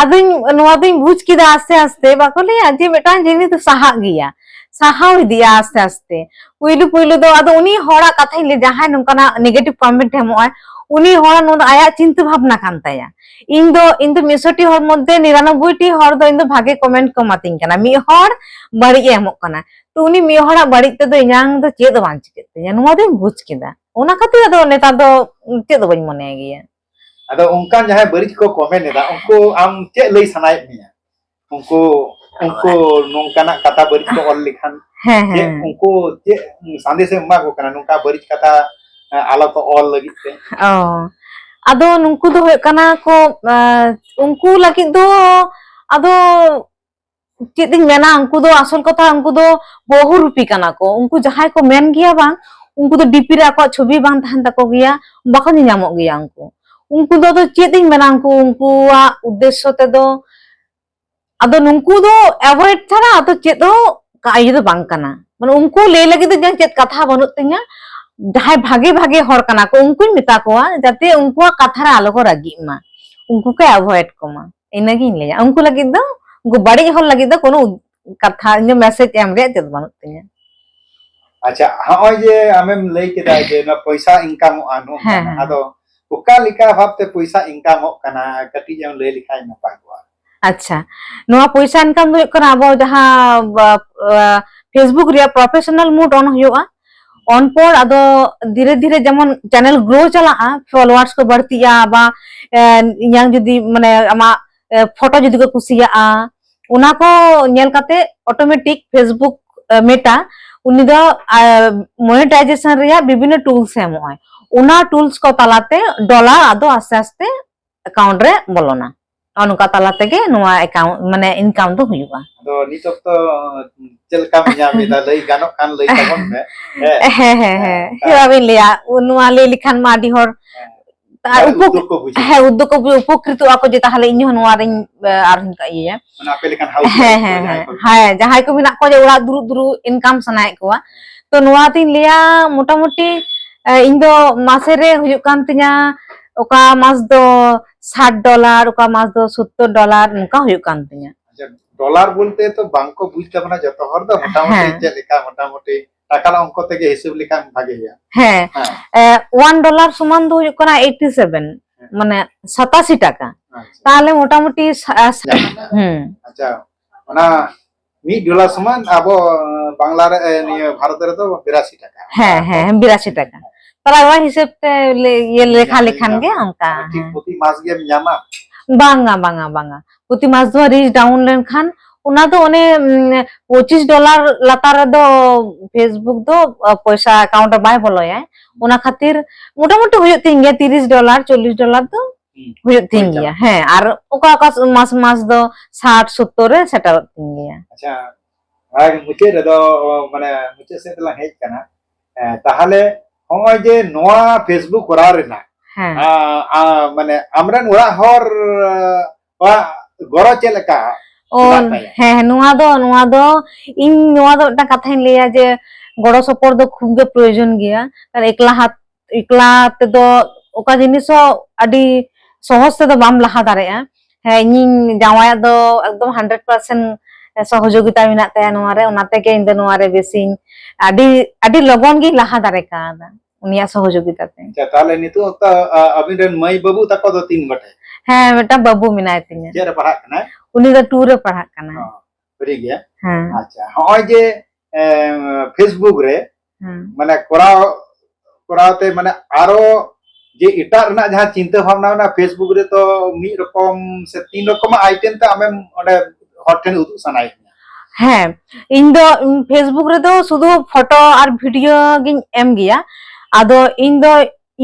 ᱟᱫᱚᱧ, ᱱᱚᱣᱟ ᱫᱚᱧ ᱵᱩᱡᱽ ᱠᱮᱫᱟ ᱟᱥᱛᱮ ᱟᱥᱛᱮ, ᱵᱟᱠᱚ ᱞᱟᱹᱭᱟ ᱡᱮ ᱢᱤᱫᱴᱟᱝ ᱡᱤᱱᱤᱥ ᱫᱚ ᱥᱟᱦᱟᱜ ᱜᱮᱭᱟ, ᱥᱟᱦᱟᱣ ᱤᱫᱤᱜᱼᱟ ᱟᱥᱛᱮ ᱟᱥᱛᱮ᱾ ᱯᱩᱭᱞᱩ ᱯᱩᱭᱞᱩ ᱫᱚ ᱟᱫᱚ ᱩᱱᱤ ᱦᱚᱲᱟᱜ ᱠᱟᱛᱷᱟᱧ ᱞᱟᱹᱭ, ᱡᱟᱦᱟᱸᱭ ᱱᱚᱝᱠᱟᱱᱟᱜ negative comment ᱮ ᱮᱢᱚᱜᱼᱟᱭ, ᱩᱱᱤ ᱦᱚᱲ ᱱᱚᱣᱟ ᱫᱚ ᱟᱭᱟᱜ ᱪᱤᱱᱛᱟᱹ ᱵᱷᱟᱵᱽᱱᱟ ᱠᱟᱱ ᱛᱟᱭᱟ᱾ ᱤᱧ ᱫᱚ, ᱤᱧ ᱫᱚ ᱢᱤᱫᱥᱚ ᱴᱤ ᱦᱚᱲ ᱢᱚᱫᱽᱫᱷᱮ ᱱᱤᱨᱟᱱᱚᱵᱵᱳᱭ ᱴᱤ ᱦᱚᱲ ᱫᱚ ᱤᱧ ᱫᱚ ᱵᱷᱟᱜᱮ comment ᱠᱚ ᱮᱢᱟᱛᱤᱧ ᱠᱟᱱᱟ, ᱢᱤᱫ ᱦᱚᱲ ᱵᱟᱹᱲᱤᱡ ᱮ ᱮᱢᱚᱜ ᱠᱟᱱᱟ᱾ ᱛᱚ ᱩᱱᱤ ᱢᱤᱫ ᱦᱚᱲᱟᱜ ᱵᱟᱹᱲᱤᱡ ᱛᱮᱫᱚ ᱤᱧᱟᱝ ᱫᱚ ᱪᱮᱫ ᱦᱚᱸ ᱵᱟᱝ ᱪᱤᱠᱟᱹᱜ ᱛᱤᱧᱟ, ᱱᱚᱣᱟ ᱫᱚᱧ ᱵᱩᱡᱽ ᱠᱮᱫᱟ᱾ ᱚᱱᱟ ᱠᱷᱟᱹᱛᱤᱨ ᱟᱫᱚ ᱱᱮᱛᱟᱨ ᱫᱚ ᱪᱮᱫ ᱫᱚ ᱵᱟᱹᱧ ᱢᱚᱱᱮᱭ ᱜᱮᱭᱟ᱾ ᱟᱫᱚ ᱚᱱᱠᱟᱱ ᱡᱟᱦᱟᱸᱭ ᱵᱟᱹᱲᱤᱡ ᱠᱚ comment ᱮᱫᱟ, ᱩᱱᱠᱩ ᱟᱢ ᱪᱮᱫ ᱞᱟᱹᱭ ᱥᱟᱱᱟᱭᱮᱫ ᱢᱮᱭᱟ? ᱩᱱᱠᱩ, ᱩᱱᱠᱩ ᱱᱚᱝᱠᱟᱱᱟᱜ ᱠᱟᱛᱷᱟ ᱵᱟᱹᱲᱤᱡ ᱠᱚ ᱚᱞ ᱞᱮᱠᱷᱟᱱ ᱦᱮᱸ, ᱪᱮᱫ ᱦᱮᱸ᱾ ᱩᱱᱠᱩ ᱪᱮᱫ ᱥᱟᱸᱫᱮᱥ ᱮᱢ ᱮᱢᱟ ᱠᱚ ᱠᱟᱱᱟ ᱱᱚᱝᱠᱟ ᱵᱟᱹᱲᱤᱡ ᱠᱟᱛᱷᱟ, ᱮ, ᱟᱞᱚ ᱠᱚ ᱚᱞ ᱞᱟᱹᱜᱤᱫ ᱛᱮ? ᱚ, ᱟᱫᱚ ᱱᱩᱠᱩ ᱫᱚ ᱦᱩᱭᱩᱜ ᱠᱟᱱᱟ ᱠᱚ, ᱮ, ᱩᱱᱠᱩ ᱞᱟᱹᱜᱤᱫ ᱫᱚ ᱟᱫᱚ ᱪᱮᱫ ᱤᱧ ᱢᱮᱱᱟ, ᱩᱱᱠᱩ ᱫᱚ ᱟᱥᱚᱞ ᱠᱟᱛᱷᱟ, ᱩᱱᱠᱩ ᱫᱚ ᱵᱚᱦᱩᱨᱩᱯᱤ ᱠᱟᱱᱟ ᱠᱚ᱾ ᱩᱱᱠᱩ ᱡᱟᱦᱟᱸᱭ ᱠᱚ ᱢᱮᱱ ᱜᱮᱭᱟ ᱵᱟᱝ, ᱩᱱᱠᱩ ᱫᱚ ᱰᱤᱯᱤ ᱨᱮ ᱟᱠᱚᱣᱟᱜ ᱪᱷᱚᱵᱤ ᱵᱟᱝ ᱛᱟᱦᱮᱱ ᱛᱟᱠᱚ ᱜᱮᱭᱟ, ᱵᱟᱠᱚ ᱧᱮᱧᱟᱢᱚᱜ ᱜᱮᱭᱟ ᱩᱱᱠᱩ᱾ ᱩᱱᱠᱩ ᱫᱚ ᱟᱫᱚ ᱪᱮᱫ ᱤᱧ ᱢᱮᱱᱟ, ᱩᱱᱠᱩ, ᱩᱱᱠᱩᱣᱟᱜ ᱩᱫᱽᱫᱮᱥᱥᱚ ᱛᱮᱫᱚ, ᱟᱫᱚ ᱱᱩᱠᱩ ᱫᱚ avoid ᱪᱷᱟᱲᱟ ᱟᱫᱚ ᱪᱮᱫ ᱦᱚᱸ ᱠᱟ-, ᱤᱭᱟᱹ ᱫᱚ ᱵᱟᱝ ᱠᱟᱱᱟ᱾ ᱢᱟᱱᱮ ᱩᱱᱠᱩ ᱞᱟᱹᱭ ᱞᱟᱹᱜᱤᱫ ᱫᱚ ᱤᱧᱟᱹᱜ ᱪᱮᱫ ᱠᱟᱛᱷᱟ ᱵᱟᱹᱱᱩᱜ ᱛᱤᱧᱟ᱾ ᱡᱟᱦᱟᱸᱭ ᱵᱷᱟᱜᱮ ᱵᱷᱟᱜᱮ ᱦᱚᱲ ᱠᱟᱱᱟ ᱠᱚ, ᱩᱱᱠᱩᱧ ᱢᱮᱛᱟ ᱠᱚᱣᱟ ᱡᱟᱛᱮ ᱩᱱᱠᱩᱣᱟᱜ ᱠᱟᱛᱷᱟ ᱨᱮ ᱟᱞᱚ ᱠᱚ ᱨᱟᱹᱜᱤᱜ ᱢᱟ, ᱩᱱᱠᱩ ᱠᱚ avoid ᱠᱚᱢᱟ, ᱤᱱᱟᱹᱜᱤᱧ ᱞᱟᱹᱭᱟ᱾ ᱩᱱᱠᱩ ᱞᱟᱹᱜᱤᱫ ᱫᱚ, ᱩᱱᱠᱩ ᱵᱟᱹᱲᱤᱡ ᱦᱚᱲ ᱞᱟᱹᱜᱤᱫ ᱫᱚ ᱠᱳᱱᱳ ᱠᱟᱛᱷᱟ, ᱤᱧ ᱫᱚ message ᱮᱢ ᱨᱮᱭᱟᱜ ᱪᱮᱫ ᱵᱟᱹᱱᱩᱜ ᱛᱤᱧᱟ᱾ ᱟᱪᱪᱷᱟ, ᱦᱚᱸᱜᱼᱚᱭ ᱡᱮ ᱟᱢᱮᱢ ᱞᱟᱹᱭ ᱠᱮᱫᱟ ᱡᱮ ᱱᱚᱣᱟ ᱯᱚᱭᱥᱟ ᱤᱱᱠᱟᱢᱚᱜᱼᱟ, ᱱᱚᱜᱼᱚ ᱦᱮᱸ, ᱱᱚᱝᱠᱟᱱᱟᱜ, ᱦᱮᱸ᱾ ᱟᱫᱚ ᱚᱠᱟ ᱞᱮᱠᱟ ᱵᱷᱟᱵᱛᱮ ᱯᱚᱭᱥᱟ ᱤᱱᱠᱟᱢᱚᱜ ᱠᱟᱱᱟ, ᱠᱟᱹᱴᱤᱡ ᱮᱢ ᱞᱟᱹᱭ ᱞᱮᱠᱷᱟᱱ ᱱᱟᱯᱟᱭ ᱠᱚᱜᱼᱟ᱾ ᱟᱪᱪᱷᱟ, ᱱᱚᱣᱟ ᱯᱚᱭᱥᱟ ᱤᱱᱠᱟᱢ ᱫᱚ ᱦᱩᱭᱩᱜ ᱠᱟᱱᱟ ᱟᱵᱚ ᱡᱟᱦᱟᱸ, ᱵᱟ, ᱟ, Facebook ᱨᱮᱭᱟᱜ professional mode on ᱦᱩᱭᱩᱜᱼᱟ, on ᱯᱚᱨ ᱟᱫᱚ ᱫᱷᱤᱨᱮ ᱫᱷᱤᱨᱮ ᱡᱮᱢᱚᱱ channel grow ᱪᱟᱞᱟᱜᱼᱟ, followers ᱠᱚ ᱵᱟᱹᱲᱛᱤᱜᱼᱟ, ᱵᱟ, ᱮ, ᱤᱧᱟᱝ ᱡᱩᱫᱤ ᱢᱟᱱᱮ ᱟᱢᱟᱜ, ᱮ, ᱯᱷᱳᱴᱳ ᱡᱩᱫᱤ ᱠᱚ ᱠᱩᱥᱤᱭᱟᱜᱼᱟ, ᱚᱱᱟ ᱠᱚ ᱧᱮᱞ ᱠᱟᱛᱮ automatic Facebook, ᱮ, Meta ᱩᱱᱤ ᱫᱚ, ᱟ, monetization ᱨᱮᱭᱟᱜ ᱵᱤᱵᱷᱤᱱᱱᱚ tools ᱮ ᱮᱢᱚᱜᱼᱟᱭ᱾ ᱚᱱᱟ tools ᱠᱚ ᱛᱟᱞᱟᱛᱮ dollar ᱟᱫᱚ ᱟᱥᱛᱮ ᱟᱥᱛᱮ account ᱨᱮ ᱵᱚᱞᱚᱱᱟ᱾ ᱱᱚᱜᱼᱚ ᱱᱚᱝᱠᱟ ᱛᱟᱞᱟ ᱛᱮᱜᱮ ᱱᱚᱣᱟ account, ᱢᱟᱱᱮ, income ᱫᱚ ᱦᱩᱭᱩᱜᱼᱟ᱾ ᱟᱫᱚ ᱱᱤᱛ ᱚᱠᱛᱚ ᱪᱮᱫ ᱞᱮᱠᱟᱢ ᱧᱟᱢ ᱮᱫᱟ? ᱞᱟᱹᱭ ᱜᱟᱱᱚᱜ ᱠᱷᱟᱱ ᱞᱟᱹᱭ ᱛᱟᱵᱚᱱ ᱢᱮ᱾ ᱦᱮᱸ᱾ ᱦᱮᱸ, ᱦᱮᱸ, ᱦᱮᱸ᱾ ᱦᱮᱸ᱾ ᱪᱮᱫᱟᱜ ᱵᱤᱱ ᱞᱟᱹᱭᱟ? ᱱᱚᱣᱟ ᱞᱟᱹᱭ ᱞᱮᱠᱷᱟᱱ ᱢᱟ ᱟᱹᱰᱤ ᱦᱚᱲ ᱦᱮᱸ᱾ ᱟᱨ ᱩᱯᱚᱠ- ᱩᱫᱽᱫᱳᱜᱽ ᱠᱚ ᱵᱩᱡᱷᱟᱹᱣᱟ᱾ ᱦᱮᱸ, ᱩᱫᱽᱫᱳᱜᱽ ᱠᱚ ᱵᱩᱡᱷᱟᱹᱣᱟ, ᱩᱯᱚᱠᱨᱤᱛᱚᱜᱼᱟ ᱠᱚ ᱡᱮ ᱛᱟᱦᱚᱞᱮ ᱤᱧ ᱦᱚᱸ ᱱᱚᱣᱟ ᱨᱤᱧ, ᱮ, ᱟᱨᱦᱚᱸᱧ ᱤᱭᱟᱹᱭᱟ᱾ ᱢᱟᱱᱮ ᱟᱯᱮ ᱞᱮᱠᱟᱱ ᱦᱟᱣᱩᱥ ᱦᱮᱸ, ᱣᱟᱭᱤᱯ ᱠᱚ ᱦᱮᱸ, ᱡᱟᱦᱟᱸᱭ ᱦᱮᱸ, ᱠᱚ ᱢᱮᱱᱟᱜ ᱦᱮᱸ, ᱡᱟᱦᱟᱸᱭ ᱠᱚ ᱫᱩᱲᱩᱵ ᱫᱩᱲᱩᱵ ᱤᱱᱠᱟᱢ ᱥᱟᱱᱟᱭᱮᱫ ᱠᱚᱣᱟ᱾ ᱛᱚ ᱱᱚᱣᱟ ᱛᱤᱧ ᱞᱟᱹᱭᱟ, ᱢᱚᱴᱟᱢᱩᱴᱤ, ᱮ, ᱤᱧ ᱫᱚ ᱢᱟᱥᱮ ᱨᱮ ᱦᱩᱭᱩᱜ ᱠᱟᱱ ᱛᱤᱧᱟ, ᱚᱠᱟ ᱢᱟᱥ ᱫᱚ ᱥᱟᱴ ᱰᱚᱞᱟᱨ, ᱚᱠᱟ ᱢᱟᱥ ᱫᱚ ᱥᱳᱛᱛᱳᱨ ᱰᱚᱞᱟᱨ, ᱱᱚᱝᱠᱟ ᱦᱩᱭᱩᱜ ᱠᱟᱱ ᱛᱤᱧᱟ᱾ ᱟᱪᱪᱷᱟ, ᱰᱚᱞᱟᱨ ᱵᱚᱞᱛᱮ ᱛᱚ ᱵᱟᱝ ᱠᱚ ᱵᱩᱡᱽ ᱛᱟᱵᱚᱱᱟ ᱡᱚᱛᱚ ᱦᱚᱲ ᱫᱚ, ᱢᱚᱴᱟᱢᱩᱴᱤ ᱦᱮᱸ᱾ ᱪᱮᱫ ᱞᱮᱠᱟ, ᱢᱚᱴᱟᱢᱩᱴᱤ ᱴᱟᱠᱟ ᱚᱝᱠᱚ ᱛᱮᱜᱮ ᱦᱤᱥᱟᱹᱵ ᱞᱮᱠᱷᱟᱱ ᱵᱷᱟᱜᱮ ᱦᱩᱭᱩᱜᱼᱟ᱾ ᱦᱮᱸ᱾ ᱦᱮᱸ᱾ ᱮ, ᱚᱣᱟᱱ ᱰᱚᱞᱟᱨ ᱥᱚᱢᱟᱱ ᱫᱚ ᱦᱩᱭᱩᱜ ᱠᱟᱱᱟ ᱮᱭᱤᱴᱤ ᱥᱮᱵᱷᱮᱱ, ᱦᱮᱸ᱾ ᱢᱟᱱᱮ ᱥᱟᱛᱟᱥᱤ ᱴᱟᱠᱟ᱾ ᱟᱪᱪᱷᱟ᱾ ᱛᱟᱦᱚᱞᱮ ᱢᱚᱴᱟᱢᱩᱴᱤ ᱥᱟ-, ᱟ, ᱥᱟ-, ᱡᱟᱦᱟᱸ ᱦᱩᱸ᱾ ᱟᱪᱪᱷᱟ, ᱚᱱᱟ ᱢᱤᱫ ᱰᱚᱞᱟᱨ ᱥᱚᱢᱟᱱ ᱟᱵᱚ, ᱵᱟᱝᱞᱟ ᱨᱮ, ᱮ, ᱱᱤᱭᱟᱹ ᱵᱷᱟᱨᱚᱛ ᱨᱮᱫᱚ ᱵᱤᱨᱟᱥᱤ ᱴᱟᱠᱟ᱾ ᱦᱮᱸ, ᱦᱮᱸ, ᱵᱤᱨᱟᱥᱤ ᱴᱟᱠᱟ᱾ ᱛᱟᱦᱚᱞᱮ ᱚᱱᱟ ᱦᱤᱥᱟᱹᱵ ᱛᱮ ᱞᱮ-, ᱤᱭᱟᱹ ᱞᱮᱠᱷᱟ ᱞᱮᱠᱷᱟᱱ ᱜᱮ ᱚᱱᱠᱟ, ᱢᱟᱱᱮ ᱴᱷᱤᱠ ᱦᱮᱸ᱾ ᱯᱨᱚᱛᱤ ᱢᱟᱥ ᱜᱮᱢ ᱧᱟᱢᱟ? ᱵᱟᱝᱟ, ᱵᱟᱝᱟ, ᱵᱟᱝᱟ᱾ ᱯᱨᱚᱛᱤ ᱢᱟᱥ ᱫᱚ ᱨᱤᱪ ᱰᱟᱣᱩᱱ ᱞᱮᱱᱠᱷᱟᱱ ᱚᱱᱟ ᱫᱚ ᱚᱱᱮ, ᱩᱢ, ᱯᱚᱸᱪᱤᱥ ᱰᱚᱞᱟᱨ ᱞᱟᱛᱟᱨ ᱨᱮᱫᱚ Facebook ᱫᱚ, ᱟ, ᱯᱚᱭᱥᱟ ᱮᱠᱟᱣᱩᱱᱴ ᱨᱮ ᱵᱟᱭ ᱵᱚᱞᱚᱭᱟ᱾ ᱚᱱᱟ ᱠᱷᱟᱹᱛᱤᱨ ᱢᱚᱴᱟᱢᱩᱴᱤ ᱦᱩᱭᱩᱜ ᱛᱤᱧ ᱜᱮᱭᱟ ᱛᱤᱨᱤᱥ ᱰᱚᱞᱟᱨ, ᱪᱚᱞᱞᱤᱥ ᱰᱚᱞᱟᱨ ᱫᱚ ᱦᱩᱸ᱾ ᱦᱩᱭᱩᱜ ᱛᱤᱧ ᱦᱩᱭ ᱜᱮᱭᱟ᱾ ᱪᱟᱞᱟᱜᱼᱟ᱾ ᱦᱮᱸ, ᱟᱨ ᱚᱠᱟ ᱚᱠᱟ ᱢᱟᱥ, ᱢᱟᱥ ᱫᱚ ᱥᱟᱴ, ᱥᱳᱛᱛᱳᱨ ᱨᱮ ᱥᱮᱴᱮᱨᱚᱜ ᱛᱤᱧ ᱜᱮᱭᱟ᱾ ᱟᱪᱪᱷᱟ, ᱟᱨ ᱢᱩᱪᱟᱹᱫ ᱨᱮᱫᱚ, ᱢᱟᱱᱮ, ᱢᱩᱪᱟᱹᱫ ᱥᱮᱫ ᱞᱟᱝ ᱦᱮᱡ ᱟᱠᱟᱱᱟ᱾ ᱦᱮᱸ, ᱛᱟᱦᱚᱞᱮ ᱦᱚᱸᱜᱼᱚᱭ ᱡᱮ ᱱᱚᱣᱟ Facebook ᱠᱚᱨᱟᱣ ᱨᱮᱱᱟᱜ, ᱦᱮᱸ᱾ ᱟ, ᱟ, ᱢᱟᱱᱮ, ᱟᱢᱨᱮᱱ ᱚᱲᱟᱜ ᱦᱚᱲ, ᱟ, ᱜᱚᱲᱚ ᱪᱮᱫ ᱞᱮᱠᱟ ᱚ, ᱢᱮᱱᱟᱜ ᱛᱟᱭᱟ? ᱦᱮᱸ, ᱱᱚᱣᱟ ᱫᱚ, ᱱᱚᱣᱟ ᱫᱚ ᱤᱧ ᱱᱚᱣᱟ ᱫᱚ ᱢᱤᱫᱴᱟᱝ ᱠᱟᱛᱷᱟᱧ ᱞᱟᱹᱭᱟ ᱡᱮ ᱜᱚᱲᱚ ᱥᱚᱯᱚᱦᱚᱫ ᱫᱚ ᱠᱷᱩᱵ ᱜᱮ ᱯᱨᱚᱭᱳᱡᱚᱱ ᱜᱮᱭᱟ᱾ ᱠᱟᱨᱚᱱ ᱮᱠᱞᱟ ᱦᱟᱛ-, ᱮᱠᱞᱟ ᱛᱮᱫᱚ ᱚᱠᱟ ᱡᱤᱱᱤᱥ ᱦᱚᱸ ᱟᱹᱰᱤ ᱥᱚᱦᱚᱡ ᱛᱮᱫᱚ ᱵᱟᱢ ᱞᱟᱦᱟ ᱫᱟᱲᱮᱭᱟᱜᱼᱟ᱾ ᱦᱮᱸ, ᱤᱧᱤᱧ ᱡᱟᱶᱟᱭᱟᱜ ᱫᱚ ᱮᱠᱫᱚᱢ ᱦᱟᱱᱰᱨᱮᱰ ᱯᱟᱨᱥᱮᱱᱴ ᱥᱚᱦᱚᱡᱳᱜᱤᱛᱟ ᱢᱮᱱᱟᱜ ᱛᱟᱭᱟ ᱱᱚᱣᱟ ᱨᱮ, ᱚᱱᱟ ᱛᱮᱜᱮ ᱤᱧ ᱫᱚ ᱱᱚᱣᱟ ᱨᱮ ᱵᱮᱥᱤᱧ, ᱟᱹᱰᱤ, ᱟᱹᱰᱤ ᱞᱚᱜᱚᱱ ᱜᱤᱧ ᱞᱟᱦᱟ ᱫᱟᱲᱮ ᱠᱟᱣᱫᱟ ᱩᱱᱤᱭᱟᱜ ᱥᱚᱦᱚᱡᱳᱜᱤᱛᱟ ᱛᱮ᱾ ᱟᱪᱪᱷᱟ, ᱛᱟᱦᱚᱞᱮ ᱱᱤᱛᱚᱜ ᱚᱠᱛᱚ, ᱟ, ᱟᱹᱵᱤᱱ ᱨᱮᱱ ᱢᱟᱹᱭ ᱵᱟᱹᱵᱩ ᱛᱟᱠᱚ ᱫᱚ ᱛᱤᱱ ᱜᱚᱴᱮᱡ? ᱦᱮᱸ, ᱢᱤᱫᱴᱟᱝ ᱵᱟᱹᱵᱩ ᱢᱮᱱᱟᱭ ᱛᱤᱧᱟ᱾ ᱪᱮᱫ ᱨᱮ ᱯᱟᱲᱦᱟᱜ ᱠᱟᱱᱟᱭ? ᱩᱱᱤ ᱫᱚ ᱴᱩ ᱨᱮ ᱯᱟᱲᱦᱟᱜ ᱠᱟᱱᱟᱭ᱾ ᱚ, ᱴᱩ ᱨᱮ ᱜᱮ? ᱦᱮᱸ᱾ ᱟᱪᱪᱷᱟ, ᱦᱚᱸᱜᱼᱚᱭ ᱡᱮ, ᱮ, Facebook ᱨᱮ ᱦᱮᱸ᱾ ᱢᱟᱱᱮ ᱠᱚᱨᱟᱣ, ᱠᱚᱨᱟᱣ ᱛᱮ ᱢᱟᱱᱮ ᱟᱨᱚ ᱡᱮ ᱮᱴᱟᱜ ᱨᱮᱱᱟᱜ ᱡᱟᱦᱟᱸ ᱪᱤᱱᱛᱟᱹ ᱵᱷᱟᱵᱽᱱᱟ ᱢᱮᱱᱟᱜᱼᱟ, Facebook ᱨᱮ ᱛᱚ ᱢᱤᱫ ᱨᱚᱠᱚᱢ ᱥᱮ ᱛᱤᱱ ᱨᱚᱠᱚᱢᱟᱜ ᱟᱭᱴᱮᱢ ᱛᱮ ᱟᱢᱮᱢ ᱚᱸᱰᱮ ᱦᱚᱲ ᱴᱷᱮᱱ ᱩᱫᱩᱜ ᱥᱟᱱᱟᱭᱮᱫ ᱢᱮᱭᱟ᱾ ᱦᱮᱸ, ᱤᱧ ᱫᱚ, ᱩᱢ, Facebook ᱨᱮᱫᱚ ᱥᱩᱫᱷᱩ ᱯᱷᱳᱴᱳ ᱟᱨ ᱵᱷᱤᱰᱤᱭᱳ ᱜᱤᱧ ᱮᱢ ᱜᱮᱭᱟ᱾ ᱟᱫᱚ ᱤᱧ ᱫᱚ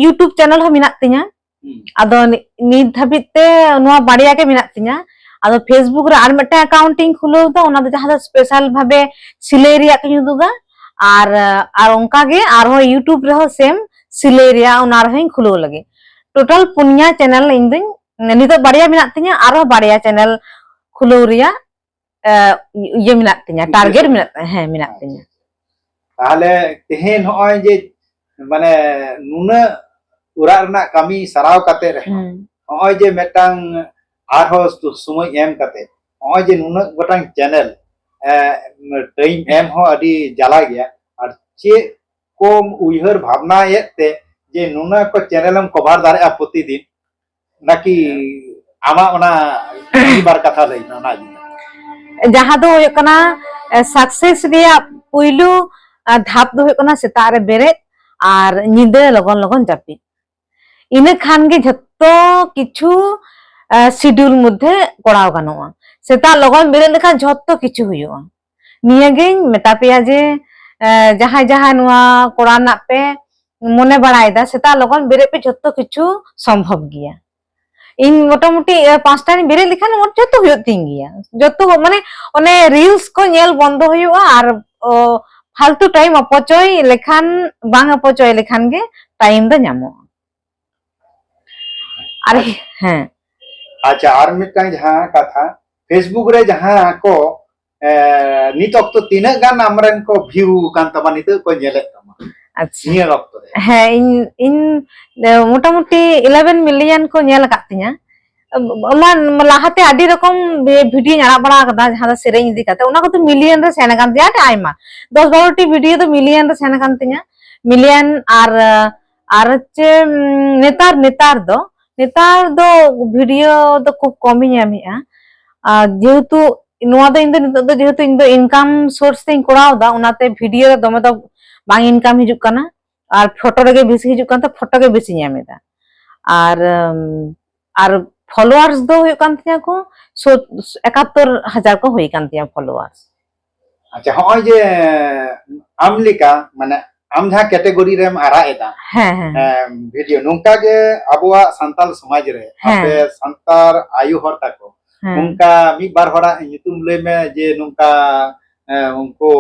YouTube ᱪᱮᱱᱮᱞ ᱦᱚᱸ ᱢᱮᱱᱟᱜ ᱛᱤᱧᱟ᱾ ᱦᱩᱸ᱾ ᱟᱫᱚ ᱱᱤ-, ᱱᱤᱛ ᱫᱷᱟᱹᱵᱤᱡ ᱛᱮ ᱱᱚᱣᱟ ᱵᱟᱨᱭᱟ ᱜᱮ ᱢᱮᱱᱟᱜ ᱛᱤᱧᱟ᱾ ᱟᱫᱚ Facebook ᱨᱮ ᱟᱨ ᱢᱤᱫᱴᱟᱝ ᱮᱠᱟᱣᱩᱱᱴ ᱤᱧ ᱠᱷᱩᱞᱟᱹᱣ ᱮᱫᱟ, ᱚᱱᱟ ᱫᱚ ᱡᱟᱦᱟᱸ ᱫᱚ ᱥᱯᱮᱥᱟᱞ ᱵᱷᱟᱵᱮ ᱥᱤᱞᱟᱹᱭ ᱨᱮᱭᱟᱜ ᱜᱤᱧ ᱩᱫᱩᱜᱟ᱾ ᱟᱨ, ᱟᱨ ᱚᱱᱠᱟ ᱜᱮ ᱟᱨᱦᱚᱸ YouTube ᱨᱮᱦᱚᱸ ᱥᱮᱢ ᱥᱤᱞᱟᱹᱭ ᱨᱮᱭᱟᱜ, ᱚᱱᱟ ᱨᱮᱦᱚᱸᱧ ᱠᱷᱩᱞᱟᱹᱣ ᱞᱟᱹᱜᱤᱫ᱾ ᱴᱳᱴᱟᱞ ᱯᱩᱱᱭᱟ ᱪᱮᱱᱮᱞ ᱤᱧ ᱫᱩᱧ, ᱱᱤᱛᱚᱜ ᱵᱟᱨᱭᱟ ᱢᱮᱱᱟᱜ ᱛᱤᱧᱟ, ᱟᱨᱦᱚᱸ ᱵᱟᱨᱭᱟ ᱪᱮᱱᱮᱞ ᱠᱷᱩᱞᱟᱹᱣ ᱨᱮᱭᱟᱜ ᱮ, ᱤᱭᱟᱹ ᱢᱮᱱᱟᱜ ᱛᱤᱧᱟ, ᱩᱫᱽᱫᱮᱥᱥᱚ ᱴᱟᱨᱜᱮᱴ ᱢᱮᱱᱟᱜ᱾ ᱢᱮᱱᱟᱜ, ᱦᱮᱸ, ᱢᱮᱱᱟᱜ ᱛᱤᱧᱟ᱾ ᱛᱟᱦᱞᱮ ᱛᱮᱦᱮᱧ ᱱᱚᱜᱼᱚᱭ ᱡᱮ, ᱢᱟᱱᱮ, ᱱᱩᱱᱟᱹᱜ ᱚᱲᱟᱜ ᱨᱮᱱᱟᱜ ᱠᱟᱹᱢᱤ ᱥᱟᱨᱟᱣ ᱠᱟᱛᱮ ᱨᱮᱦᱚᱸ, ᱦᱩᱸ᱾ ᱱᱚᱜᱼᱚᱭ ᱡᱮ ᱢᱤᱫᱴᱟᱝ ᱟᱨᱦᱚᱸ ᱥᱩ-, ᱥᱚᱢᱚᱭ ᱮᱢ ᱠᱟᱛᱮ, ᱱᱚᱜᱼᱚᱭ ᱡᱮ ᱱᱩᱱᱟᱹᱜ ᱜᱚᱴᱟᱝ ᱪᱮᱱᱮᱞ, ᱮ, ᱴᱟᱭᱤᱢ ᱮᱢ ᱦᱚᱸ ᱟᱹᱰᱤ ᱡᱟᱞᱟ ᱜᱮᱭᱟ᱾ ᱟᱨ ᱪᱮᱫ ᱠᱚᱢ ᱩᱭᱦᱟᱹᱨ ᱵᱷᱟᱵᱽᱱᱟᱭᱮᱫ ᱛᱮ ᱡᱮ ᱱᱩᱱᱟᱹᱜ ᱠᱚ ᱪᱮᱱᱮᱞ ᱮᱢ ᱠᱚᱵᱷᱟᱨ ᱫᱟᱲᱮᱭᱟᱜᱼᱟ ᱯᱨᱚᱛᱤᱫᱤᱱ? ᱱᱟᱠᱤ ᱟᱢᱟᱜ ᱚᱱᱟ ᱢᱤᱫ ᱵᱟᱨ ᱠᱟᱛᱷᱟ ᱞᱟᱹᱭ ᱢᱮ ᱚᱱᱟ ᱤᱫᱤ ᱠᱟᱛᱮ᱾ ᱡᱟᱦᱟᱸ ᱫᱚ ᱦᱩᱭᱩᱜ ᱠᱟᱱᱟ, ᱮ, ᱥᱟᱠᱥᱮᱥ ᱨᱮᱭᱟᱜ ᱯᱩᱭᱞᱩ, ᱟ, ᱫᱷᱟᱯ ᱫᱚ ᱦᱩᱭᱩᱜ ᱠᱟᱱᱟ ᱥᱮᱛᱟᱜ ᱨᱮ ᱵᱮᱨᱮᱫ ᱟᱨ ᱧᱤᱫᱟᱹ ᱞᱚᱜᱚᱱ ᱞᱚᱜᱚᱱ ᱡᱟᱹᱯᱤᱫ᱾ ᱤᱱᱟᱹ ᱠᱷᱟᱱ ᱜᱮ ᱡᱷᱚᱛᱚ ᱠᱤᱪᱷᱩ, ᱟ, ᱥᱤᱰᱤᱭᱩᱞ ᱢᱚᱫᱽᱫᱷᱮ ᱠᱚᱨᱟᱣ ᱜᱟᱱᱚᱜᱼᱟ᱾ ᱥᱮᱛᱟᱜ ᱞᱚᱜᱚᱱ ᱵᱮᱨᱮᱫ ᱞᱮᱠᱷᱟᱱ ᱡᱷᱚᱛᱚ ᱠᱤᱪᱷᱩ ᱦᱩᱭᱩᱜᱼᱟ᱾ ᱱᱤᱭᱟᱹᱜᱤᱧ ᱢᱮᱛᱟ ᱯᱮᱭᱟ ᱡᱮ, ᱮ, ᱡᱟᱦᱟᱸᱭ ᱡᱟᱦᱟᱸᱭ ᱱᱚᱣᱟ ᱠᱚᱨᱟᱣ ᱨᱮᱱᱟᱜ ᱯᱮ ᱢᱚᱱᱮ ᱵᱟᱲᱟᱭᱮᱫᱟ, ᱥᱮᱛᱟᱜ ᱞᱚᱜᱚᱱ ᱵᱮᱨᱮᱫ ᱯᱮ, ᱡᱷᱚᱛᱚ ᱠᱤᱪᱷᱩ ᱥᱚᱢᱵᱷᱚᱵ ᱜᱮᱭᱟ᱾ ᱤᱧ ᱢᱚᱴᱟᱢᱩᱴᱤ, ᱮ, ᱯᱟᱸᱪᱴᱟ ᱨᱤᱧ ᱵᱮᱨᱮᱫ ᱞᱮᱠᱷᱟᱱ ᱢᱚᱴ-, ᱡᱷᱚᱛᱚ ᱦᱩᱭᱩᱜ ᱛᱤᱧ ᱜᱮᱭᱟ᱾ ᱡᱷᱚᱛᱚ ᱢᱟᱱᱮ ᱚᱱᱮ ᱨᱤᱞᱥ ᱠᱚ ᱧᱮᱞ ᱵᱚᱱᱫᱚ ᱦᱩᱭᱩᱜᱼᱟ ᱟᱨ, ᱚ, ᱯᱷᱟᱞᱛᱩ ᱴᱟᱭᱤᱢ ᱚᱯᱚᱪᱚᱭ ᱞᱮᱠᱷᱟᱱ, ᱵᱟᱝ ᱚᱯᱚᱪᱚᱭ ᱞᱮᱠᱷᱟᱱ ᱜᱮ ᱴᱟᱭᱤᱢ ᱫᱚ ᱧᱟᱢᱚᱜᱼᱟ᱾ ᱟᱨ ᱟᱪᱪᱷᱟ᱾ ᱦᱮᱸ᱾ ᱟᱪᱪᱷᱟ, ᱟᱨ ᱢᱤᱫᱴᱟᱝ ᱡᱟᱦᱟᱸ ᱠᱟᱛᱷᱟ, Facebook ᱨᱮ ᱡᱟᱦᱟᱸ ᱠᱚ, ᱮ, ᱱᱤᱛ ᱚᱠᱛᱚ ᱛᱤᱱᱟᱹᱜ ᱜᱟᱱ ᱟᱢᱨᱮᱱ ᱠᱚ ᱵᱷᱤᱭᱩ ᱟᱠᱟᱱ ᱛᱟᱢᱟ, ᱱᱤᱛᱚᱜ ᱠᱚ ᱧᱮᱞᱮᱫ ᱛᱟᱢᱟ? ᱟᱪᱪᱷᱟ᱾ ᱱᱤᱭᱟᱹ ᱚᱠᱛᱚ ᱨᱮ? ᱦᱮᱸ, ᱤᱧ, ᱤᱧ, ᱮ, ᱢᱚᱴᱟᱢᱩᱴᱤ ᱤᱞᱮᱵᱷᱮᱱ ᱢᱤᱞᱤᱭᱚᱱ ᱠᱚ ᱧᱮᱞ ᱟᱠᱟᱫ ᱛᱤᱧᱟ᱾ ᱚᱱᱟ ᱞᱟᱦᱟᱛᱮ ᱟᱹᱰᱤ ᱨᱚᱠᱚᱢ ᱵᱷᱤᱰᱤᱭᱳᱧ ᱟᱲᱟᱜ ᱵᱟᱲᱟ ᱟᱠᱟᱫᱟ, ᱡᱟᱦᱟᱸ ᱫᱚ ᱥᱮᱨᱮᱧ ᱤᱫᱤ ᱠᱟᱛᱮ, ᱚᱱᱟ ᱠᱚᱫᱚ ᱢᱤᱞᱤᱭᱚᱱ ᱨᱮ ᱥᱮᱱ ᱟᱠᱟᱱ ᱛᱤᱧᱟ, ᱟᱹᱰᱤ ᱟᱭᱢᱟ, ᱫᱚᱥ ᱵᱟᱨᱚ ᱴᱤ ᱵᱷᱤᱰᱤᱭᱳ ᱫᱚ ᱢᱤᱞᱤᱭᱚᱱ ᱨᱮ ᱥᱮᱱ ᱟᱠᱟᱱ ᱛᱤᱧᱟ, ᱢᱤᱞᱤᱭᱚᱱ᱾ ᱟᱨ, ᱟᱨ ᱪᱮ, ᱩᱢ, ᱱᱮᱛᱟᱨ, ᱱᱮᱛᱟᱨ ᱫᱚ, ᱱᱮᱛᱟᱨ ᱫᱚ ᱵᱷᱤᱰᱤᱭᱳ ᱫᱚ ᱠᱷᱩᱵ ᱠᱚᱢᱤᱧ ᱮᱢᱮᱫᱼᱟ᱾ ᱟᱨ ᱡᱮᱦᱮᱛᱩ ᱱᱚᱣᱟ ᱫᱚ ᱤᱧ ᱫᱚ ᱱᱤᱛᱚᱜ ᱫᱚ ᱡᱮᱦᱮᱛᱩ ᱤᱧ ᱫᱚ ᱤᱱᱠᱟᱢ ᱥᱳᱨᱥ ᱛᱤᱧ ᱠᱚᱨᱟᱣ ᱮᱫᱟ, ᱚᱱᱟᱛᱮ ᱵᱷᱤᱰᱤᱭᱳ ᱨᱮ ᱫᱚᱢᱮ ᱫᱚ ᱵᱟᱝ ᱤᱱᱠᱟᱢ ᱦᱤᱡᱩᱜ ᱠᱟᱱᱟ, ᱟᱨ ᱯᱷᱳᱴᱳ ᱨᱮᱜᱮ ᱵᱮᱥᱤ ᱦᱤᱡᱩᱜ ᱠᱟᱱ ᱛᱮ ᱯᱷᱳᱴᱳ ᱜᱮ ᱵᱮᱥᱤᱧ ᱮᱢ ᱮᱫᱟ᱾ ᱟᱨ, ᱩᱢ, ᱟᱨ ᱯᱷᱚᱞᱳᱣᱟᱨᱥ ᱫᱚ ᱦᱩᱭᱩᱜ ᱠᱟᱱ ᱛᱤᱧᱟ ᱠᱚ ᱥᱳ-, ᱮᱠᱟᱛᱛᱳᱨ ᱦᱟᱡᱟᱨ ᱠᱚ ᱦᱩᱭ ᱠᱟᱱ ᱛᱤᱧᱟ ᱯᱷᱚᱞᱳᱣᱟᱨᱥ᱾ ᱟᱪᱪᱷᱟ, ᱦᱚᱸᱜᱼᱚᱭ ᱡᱮ ᱟᱢ ᱞᱮᱠᱟ, ᱢᱟᱱᱮ, ᱟᱢ ᱡᱟᱦᱟᱸ ᱠᱮᱴᱮᱜᱚᱨᱤ ᱨᱮᱢ ᱟᱨᱟᱜ ᱮᱫᱟ, ᱦᱮᱸ, ᱦᱮᱸ, ᱦᱮᱸ᱾ ᱮᱢ, ᱵᱷᱤᱰᱤᱭᱳ, ᱱᱚᱝᱠᱟ ᱜᱮ ᱟᱵᱚᱣᱟᱜ ᱥᱟᱱᱛᱟᱲ ᱥᱚᱢᱟᱡᱽ ᱨᱮ, ᱦᱮᱸ᱾ ᱟᱯᱮ ᱥᱟᱱᱛᱟᱲ ᱟᱭᱳ ᱦᱚᱲ ᱛᱟᱠᱚ, ᱦᱮᱸ᱾ ᱱᱚᱝᱠᱟ ᱢᱤᱫ ᱵᱟᱨ ᱦᱚᱲᱟᱜ ᱧᱩᱛᱩᱢ ᱞᱟᱹᱭ ᱢᱮ ᱡᱮ ᱱᱚᱝᱠᱟ, ᱮ, ᱩᱱᱠᱩ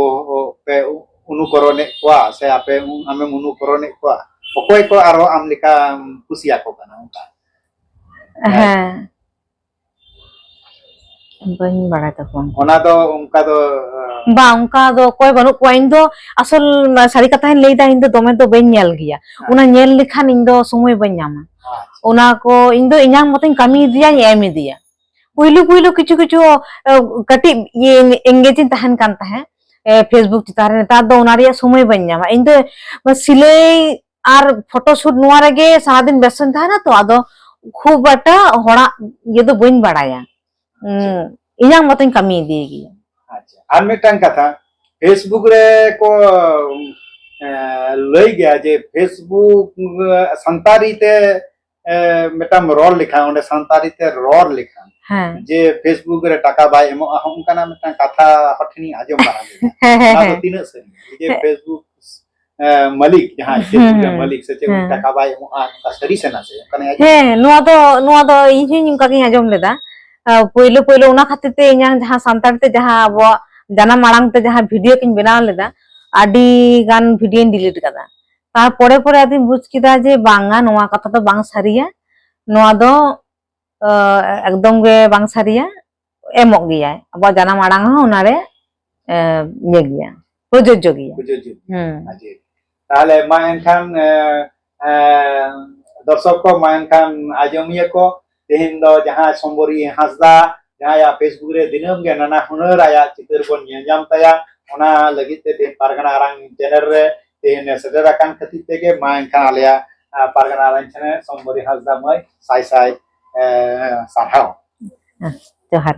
ᱯᱮ ᱚᱱᱩᱠᱚᱨᱚᱱᱮᱫ ᱠᱚᱣᱟ ᱥᱮ ᱟᱯᱮ ᱩᱱ-, ᱟᱢᱮᱢ ᱚᱱᱩᱠᱚᱨᱚᱱᱮᱫ ᱠᱚᱣᱟ? ᱚᱠᱚᱭ ᱠᱚ ᱟᱨᱦᱚᱸ ᱟᱢ ᱞᱮᱠᱟᱢ ᱠᱩᱥᱤᱭᱟᱠᱚ ᱠᱟᱱᱟ ᱚᱱᱠᱟ? ᱦᱮᱸ, ᱵᱟᱹᱧ ᱵᱟᱲᱟᱭ ᱛᱟᱠᱚᱣᱟ᱾ ᱚᱱᱟ ᱫᱚ ᱚᱱᱠᱟ ᱫᱚ ᱵᱟᱝ, ᱚᱱᱠᱟ ᱫᱚ ᱚᱠᱚᱭ ᱵᱟᱹᱱᱩᱜ ᱠᱚᱣᱟ᱾ ᱤᱧ ᱫᱚ ᱟᱥᱚᱞ ᱥᱟᱹᱨᱤ ᱠᱟᱛᱷᱟᱧ ᱞᱟᱹᱭᱫᱟ, ᱤᱧ ᱫᱚ ᱫᱚᱢᱮ ᱫᱚ ᱵᱟᱹᱧ ᱧᱮᱞ ᱜᱮᱭᱟ᱾ ᱚᱱᱟ ᱧᱮᱞ ᱞᱮᱠᱷᱟᱱ ᱤᱧ ᱫᱚ ᱥᱚᱢᱚᱭ ᱵᱟᱹᱧ ᱧᱟᱢᱟ᱾ ᱟᱪᱪᱷᱟ᱾ ᱚᱱᱟ ᱠᱚ ᱤᱧ ᱫᱚ ᱤᱧᱟᱹᱜ ᱢᱚᱛᱚᱧ ᱠᱟᱹᱢᱤ ᱤᱫᱤᱭᱟᱧ, ᱮᱢ ᱤᱫᱤᱭᱟ᱾ ᱯᱩᱭᱞᱩ ᱯᱩᱭᱞᱩ ᱠᱤᱪᱷᱩ ᱠᱤᱪᱷᱩ ᱮ, ᱠᱟᱹᱴᱤᱡ ᱤᱭᱟᱹ engage ᱤᱧ ᱛᱟᱦᱮᱱ ᱠᱟᱱ ᱛᱟᱦᱮᱸᱫ ᱮ, Facebook ᱪᱮᱛᱟᱱ ᱨᱮ᱾ ᱱᱮᱛᱟᱨ ᱫᱚ ᱚᱱᱟ ᱨᱮᱭᱟᱜ ᱥᱚᱢᱚᱭ ᱵᱟᱹᱧ ᱧᱟᱢᱟ᱾ ᱤᱧ ᱫᱚ ᱥᱤᱞᱟᱹᱭ ᱟᱨ photo shoot ᱱᱚᱣᱟ ᱨᱮᱜᱮ ᱥᱟᱨᱟᱫᱤᱱ ᱵᱮᱥᱛᱚᱧ ᱛᱟᱦᱮᱱᱟ ᱛᱚ, ᱟᱫᱚ ᱠᱷᱩᱵ ᱮᱠᱴᱟ ᱦᱚᱲᱟᱜ ᱤᱭᱟᱹ ᱫᱚ ᱵᱟᱹᱧ ᱵᱟᱲᱟᱭᱟ᱾ ᱩᱸ, ᱤᱧᱟᱹᱜ ᱢᱚᱛᱚᱧ ᱠᱟᱹᱢᱤ ᱤᱫᱤᱭ ᱜᱮᱭᱟ᱾ ᱟᱪᱪᱷᱟ, ᱟᱨ ᱢᱤᱫᱴᱟᱝ ᱠᱟᱛᱷᱟ, Facebook ᱨᱮ ᱠᱚ ᱮ, ᱞᱟᱹᱭ ᱜᱮᱭᱟ ᱡᱮ Facebook ᱥᱟᱱᱛᱟᱲᱤ ᱛᱮ ᱮ, ᱢᱤᱫᱴᱟᱝ ᱨᱚᱲ ᱞᱮᱠᱷᱟᱱ, ᱚᱸᱰᱮ ᱥᱟᱱᱛᱟᱲᱤ ᱛᱮ ᱨᱚᱲ ᱞᱮᱠᱷᱟᱱ ᱦᱮᱸ᱾ ᱡᱮ Facebook ᱨᱮ ᱴᱟᱠᱟ ᱵᱟᱭ ᱮᱢᱚᱜᱼᱟ, ᱦᱚᱸ ᱚᱱᱠᱟᱱᱟᱜ ᱢᱤᱫᱴᱟᱝ ᱠᱟᱛᱷᱟ ᱦᱚᱲ ᱴᱷᱮᱱᱤᱧ ᱟᱸᱡᱚᱢ ᱵᱟᱲᱟ ᱞᱮᱫᱟ᱾ ᱦᱮᱸ, ᱦᱮᱸ, ᱚᱱᱟ ᱫᱚ ᱦᱮᱸ᱾ ᱛᱤᱱᱟᱹᱜ ᱥᱟᱹᱨᱤ? ᱡᱮ Facebook ᱮ, ᱢᱟᱹᱞᱤᱠ, ᱡᱟᱦᱟᱸᱭ ᱦᱩᱸ, Facebook ᱨᱮ ᱦᱩᱸ, ᱢᱟᱹᱞᱤᱠ ᱥᱮ ᱪᱮᱫ, ᱩᱱᱤ ᱦᱮᱸ᱾ ᱴᱟᱠᱟ ᱵᱟᱭ ᱮᱢᱚᱜᱼᱟ, ᱚᱱᱠᱟ ᱥᱟᱹᱨᱤ ᱥᱮ ᱱᱟᱥᱮ? ᱚᱱᱠᱟᱱᱟᱜ ᱟᱸᱡᱚᱢ ᱦᱮᱸ, ᱱᱚᱣᱟ ᱫᱚ, ᱱᱚᱣᱟ ᱫᱚ ᱤᱧ ᱦᱚᱸᱧ ᱚᱱᱠᱟ ᱜᱤᱧ ᱟᱸᱡᱚᱢ ᱞᱮᱫᱟ᱾ ᱟ, ᱯᱳᱭᱞᱳ ᱯᱳᱭᱞᱳ ᱚᱱᱟ ᱠᱷᱟᱹᱛᱤᱨ ᱛᱮ ᱤᱧᱟᱹᱝ ᱡᱟᱦᱟᱸ ᱥᱟᱱᱛᱟᱲ ᱛᱮ ᱡᱟᱦᱟᱸ ᱟᱵᱚᱣᱟᱜ ᱡᱟᱱᱟᱢ ᱟᱲᱟᱝ ᱛᱮ ᱡᱟᱦᱟᱸ video ᱠᱚᱧ ᱵᱮᱱᱟᱣ ᱞᱮᱫᱟ, ᱟᱹᱰᱤ ᱜᱟᱱ videoᱧ delete ᱠᱟᱫᱟ᱾ ᱛᱟᱨᱯᱚᱨᱮ ᱯᱚᱨᱮ ᱟᱫᱚᱧ ᱵᱩᱡᱽ ᱠᱮᱫᱟ ᱡᱮ ᱵᱟᱝᱟ, ᱱᱚᱣᱟ ᱠᱟᱛᱷᱟ ᱫᱚ ᱵᱟᱝ ᱥᱟᱹᱨᱤᱭᱟ, ᱱᱚᱣᱟ ᱫᱚ, ᱟ, ᱮᱠᱫᱚᱢ ᱜᱮ ᱵᱟᱝ ᱥᱟᱹᱨᱤᱭᱟ, ᱮᱢᱚᱜ ᱜᱮᱭᱟᱭ᱾ ᱟᱵᱚᱣᱟᱜ ᱡᱟᱱᱟᱢ ᱟᱲᱟᱝ ᱦᱚᱸ ᱚᱱᱟᱨᱮ, ᱮ, ᱤᱭᱟᱹ ᱜᱮᱭᱟ, ᱯᱨᱚᱡᱳᱡᱡᱚ ᱜᱮᱭᱟ᱾ ᱯᱨᱚᱡᱳᱡᱡᱚ ᱜᱮᱭᱟ᱾ ᱦᱩᱸ᱾ ᱟᱪᱪᱷᱟ᱾ ᱛᱟᱦᱞᱮ ᱢᱟ ᱮᱱᱠᱷᱟᱱ, ᱮ, ᱮ, ᱫᱚᱨᱥᱚᱠ ᱠᱚ, ᱢᱟ ᱮᱱᱠᱷᱟᱱ ᱟᱸᱡᱚᱢᱤᱭᱟᱹ ᱠᱚ, ᱛᱮᱦᱮᱧ ᱫᱚ ᱡᱟᱦᱟᱸ ᱥᱚᱢᱵᱚᱨᱤ ᱦᱟᱸᱥᱫᱟ, ᱡᱟᱦᱟᱸᱭᱟᱜ Facebook ᱨᱮ ᱫᱤᱱᱟᱹᱢ ᱜᱮ ᱱᱟᱱᱟ ᱦᱩᱱᱟᱹᱨ ᱟᱭᱟᱜ ᱪᱤᱛᱟᱹᱨ ᱵᱚᱱ ᱧᱮᱞ ᱧᱟᱢ ᱛᱟᱭᱟ, ᱚᱱᱟ ᱞᱟᱹᱜᱤᱫ ᱛᱮ ᱛᱮᱦᱮᱧ ᱯᱟᱨᱜᱟᱱᱟ ᱟᱲᱟᱝ channel ᱨᱮ ᱛᱮᱦᱮᱧ ᱥᱮᱴᱮᱨ ᱟᱠᱟᱱ ᱠᱷᱟᱹᱛᱤᱨ ᱛᱮᱜᱮ, ᱢᱟ ᱮᱱᱠᱷᱟᱱ ᱟᱞᱮᱭᱟᱜ, ᱟ, ᱯᱟᱨᱜᱟᱱᱟ ᱟᱲᱟᱝ channel ᱥᱚᱢᱵᱚᱨᱤ ᱦᱟᱸᱥᱫᱟ ᱢᱟᱹᱭ ᱥᱟᱭ ᱥᱟᱭ, ᱮ, ᱥᱟᱨᱦᱟᱣ᱾ ᱡᱚᱦᱟᱨ᱾